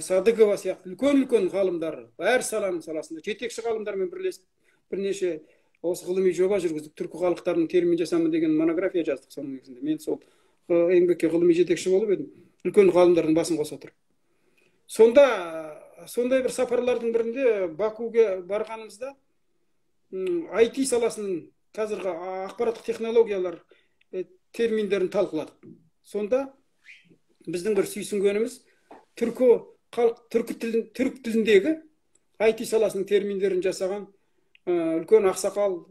Садыгова сияқты үлкен-үлкен ғалымдар, әр саланың саласында жетекші ғалымдармен бірлесіп бірнеше осы ғылыми жоба жүргіздік. Түркі халықтарының термин жасамы деген монография жаздық. Соның негізінде мен сол еңбекке ғылыми жетекші болып едім, үлкен ғалымдардың басын қоса отырып. Сонда сондай бір сапарлардың бірінде Бакуге барғанымызда IT саласының, қазіргі ақпараттық технологиялар терминдерін талқыладық. Сонда біздің бір сүйсінгеніміз, түркі халық түркі тілін, түрік тіліндегі IT саласының терминдерін жасаған үлкен ақсақал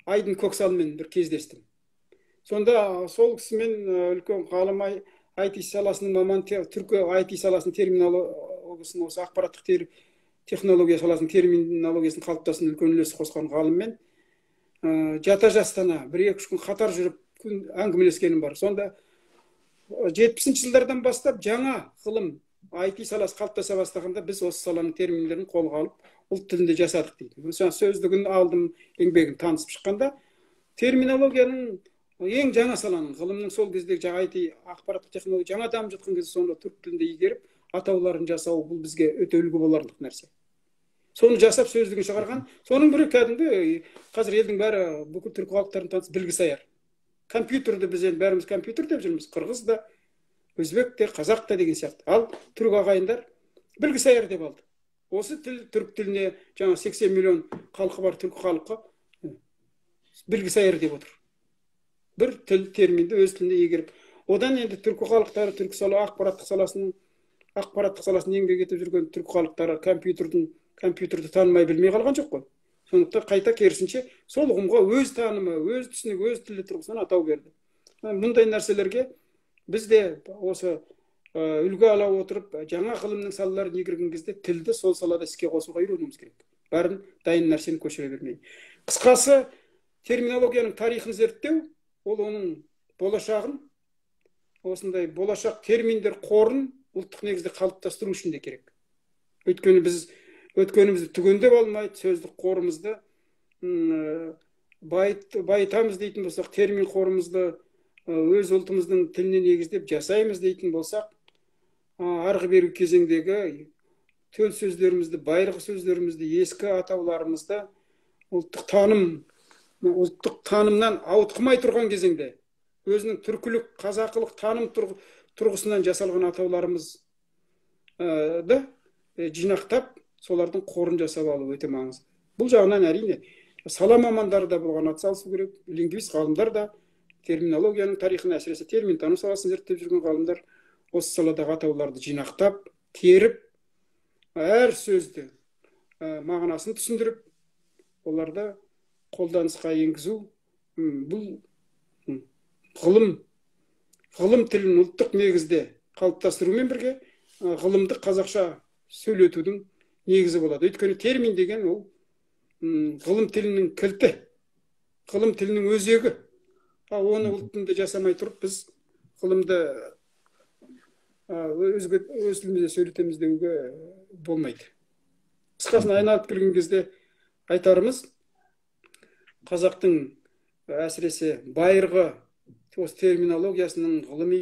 Айдын Көксалмен бір кездестім. Сонда сол кісімен, үлкен ғалым, IT саласының маман, түркі IT саласының терминологиясын, осы ақпараттық технология саласының терминологиясын қалыптасуына үлкен үлес қосқан ғалыммен жата жастана бір екі үш күн қатар жүріп күн әңгімелескенім бар. Сонда 70-жылдардан бастап жаңа ғылым IT саласы қалыптаса бастағанда біз осы саланың терминдерін қолға алып ұлт тілінде жасадық дейді. Сөздігін алдым, еңбегін танысып шыққанда терминологияның ең жаңа саланың, ғылымның сол кездегі жаңа IT ақпараттық технология жаңа дамып жатқан кезде соны түрік тілінде игеріп атауларын жасау, бұл бізге өте үлгі боларлық нәрсе. Соны жасап сөздігін шығарған, соның бірі кәдімгі қазір елдің бәрі, бүкіл түркі халықтарын таныс білгісаяр. Компьютерді біз енді бәріміз компьютер деп жүрміз, қырғыз да, өзбек те, қазақ та деген сияқты. Ал түрік ағайындар білгісаяр деп алды. Осы тіл түрік тіліне, жаңа 80 миллион халқы бар түркі халқы білгісаяр деп отыр. Бір тіл терминді өз тілінде игеріп. Одан енді түркі халықтары, түркі сала ақпараттық саласының, ақпараттық саласында еңбек етіп жүрген түркі халықтары компьютерді танымай білмей қалған жоқ қой. Сондықтан қайта керісінше сол ұғымға өз танымы, өз түсінігі, өз тілі тұрғысынан атау берді. Мұндай нәрселерге біз де осы үлгі ала отырып, жаңа ғылымның салаларын игерген кезде тілді сол салада іске қосуға үйренуіміз керек. Бәрін дайын нәрсені көшіре бермей. Қысқасы, терминологияның тарихын зерттеу, ол оның болашағын, осындай болашақ терминдер қорын ұлттық негізде қалыптастыру үшін де керек. Өйткені біз өткенімізді түгендеп алмайды, сөздік қорымызды байытамыз дейтін болсақ, термин қорымызды өз ұлтымыздың тіліне негіздеп жасаймыз дейтін болсақ, арғы бергі кезеңдегі төл сөздерімізді, байырғы сөздерімізді, ескі атауларымызды ұлттық таным, ұлттық танымнан ауытқымай тұрған кезеңде өзінің түркілік, қазақылық таным тұрғысынан жасалған атауларымызды жинақтап, солардың қорын жасап алу өте маңызды. Бұл жағынан әрине сала мамандары да бұған атсалысу керек, лингвист ғалымдар да терминологияның тарихын, әсіресе терминтану саласын зерттеп жүрген ғалымдар осы саладағы атауларды жинақтап, теріп, әр сөзді мағынасын түсіндіріп, оларды қолданысқа енгізу, бұл ғылым тілін ұлттық негізде қалыптастырумен бірге ғылымды қазақша сөйлетудің негізі болады. Өйткені термин деген ол ғылым тілінің кілті, ғылым тілінің өзегі. Ал оны ұлт тілінде жасамай тұрып біз ғылымды өз тілімізде сөйлетеміз деуге болмайды. Қысқасын айналып келген кезде айтарымыз, қазақтың әсіресе байырғы осы терминологиясының, ғылыми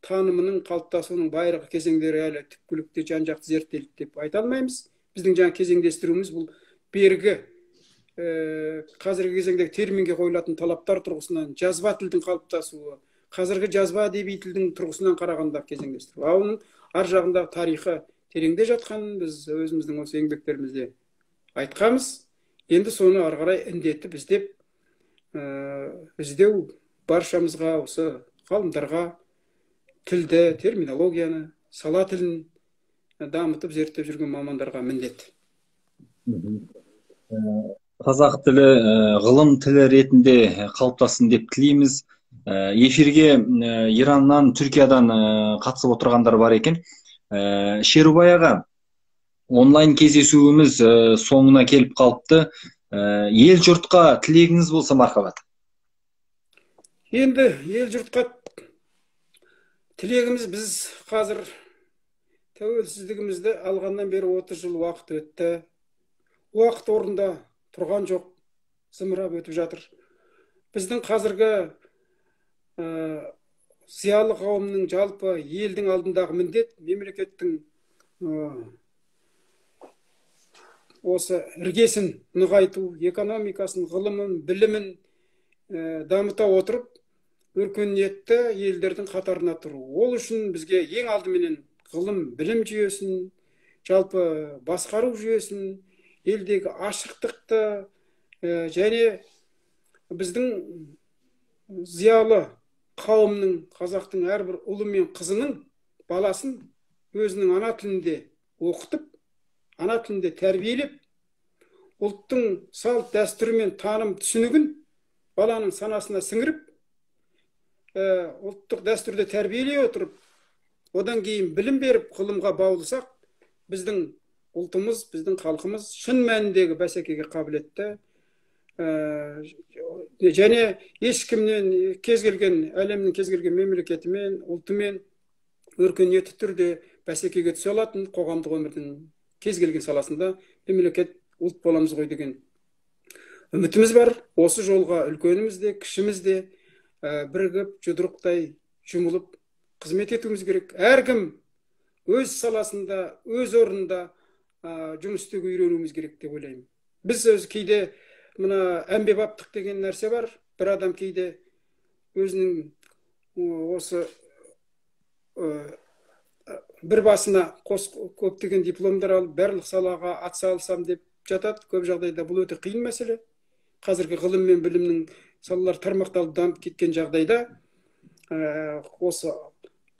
танымының қалыптасуының байырғы кезеңдері әлі түпкілікті жан-жақты зерттелді деп айта алмаймыз. Біздің жаңа кезеңдестіруіміз бұл бергі қазіргі кезеңдегі терминге қойылатын талаптар тұрғысынан, жазба тілдің қалыптасуы, қазіргі жазба әдеби тілдің тұрғысынан қарағанда кезеңдестіру. Ал оның ар жағындағы тарихы тереңде жатқанын біз өзіміздің осы еңбектерімізде айтқанбыз. Енді соны ары қарай індетіп іздеп, іздеу Баршамызға, осы ғалымдарға тілді, терминологияны, сала тілін дамытып зерттеп жүрген мамандарға міндет. Қазақ тілі ғылым тілі ретінде қалыптассын деп тілейміз. Эфирге Ираннан, Түркиядан қатысып отырғандар бар екен. Шерубай аға, онлайн кездесуіміз соңына келіп қалыпты. Ел жұртқа тілегіңіз болса, мархабат. Енді ел жұртқа тілегіміз, біз қазір тәуелсіздігімізді алғаннан бері 30 жыл уақыт өтті. Уақыт орнында тұрған жоқ, зымырап өтіп жатыр. Біздің қазіргі зиялы қауымның, жалпы елдің алдындағы міндет мемлекеттің осы іргесін нығайту, экономикасын, ғылымын, білімін дамыта отырып, өркениетті елдердің қатарына тұру. Ол үшін бізге ең алдыменен ғылым, білім жүйесін, жалпы басқару жүйесін, елдегі ашықтықты және біздің зиялы қауымның, қазақтың әрбір ұлы мен қызының баласын өзінің ана тілінде оқытып, ана тілінде тәрбиелеп, ұлттың салт дәстүрі мен таным түсінігін баланың санасына сіңіріп, ұлттық дәстүрді тәрбиелей отырып, одан кейін білім беріп, ғылымға баулысақ, біздің ұлтымыз, біздің халқымыз шын мәніндегі бәсекеге қабілетті және ешкімнен, кез келген әлемнің кез келген мемлекетімен, ұлтымен өркениетті түрде бәсекеге түсе алатын қоғамдық өмірдің кез келген саласында мемлекет, ұлт боламыз ғой деген үмітіміз бар. Осы жолға үлкеніміз де, кішіміз де бірігіп, жұдырықтай жұмылып қызмет етуіміз керек. Әркім өз саласында, өз орнында жұмыс істеуге үйренуіміз керек деп ойлаймын. Біз өз кейде мына әмбебаптық деген нәрсе бар. Бір адам кейде өзінің осы бір басына көптеген дипломдар алып, барлық салаға атсалысам деп жатады. Көп жағдайда бұл өте қиын мәселе. Қазіргі ғылым мен білімнің салалар тармақталып дамып кеткен жағдайда осы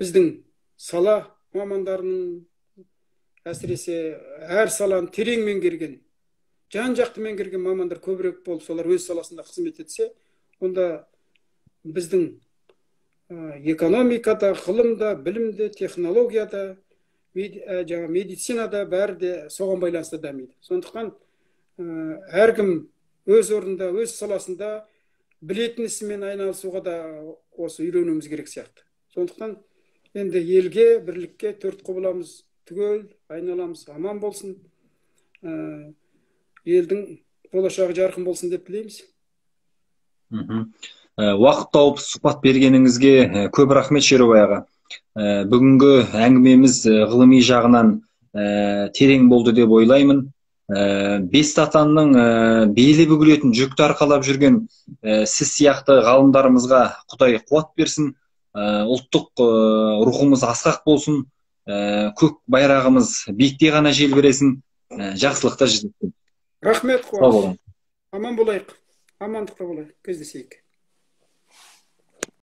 біздің сала мамандарының, әсіресе әр саланы терең меңгерген, жан-жақты меңгерген мамандар көбірек болып, солар өз саласында қызмет етсе, онда біздің экономикада, ғылымда, білімде, технологияда, жаңа медицинада бәрі де соған байланысты дамиды. Сондықтан әркім өз орнында, өз саласында білетін ісімен айналысуға да осы үйренуіміз керек сияқты. Сондықтан енді елге, бірлікке төрт құбыламыз түгел, айналамыз аман болсын, елдің болашағы жарқын болсын деп тілейміз. Уақыт тауып сұхбат бергеніңізге көп рахмет, Шерубай аға. Бүгінгі әңгімеміз ғылыми жағынан терең болды деп ойлаймын. Бес татанның белі бүгілетін жүкті арқалап жүрген сіз сияқты ғалымдарымызға Құдай қуат берсін, ұлттық рухымыз асқақ болсын, көк байрағымыз биікте ғана желбіресін, жақсылықта жүздескен. Рахмет, Қуаныш. Аман болайық, амандықта болайық, кездесейік.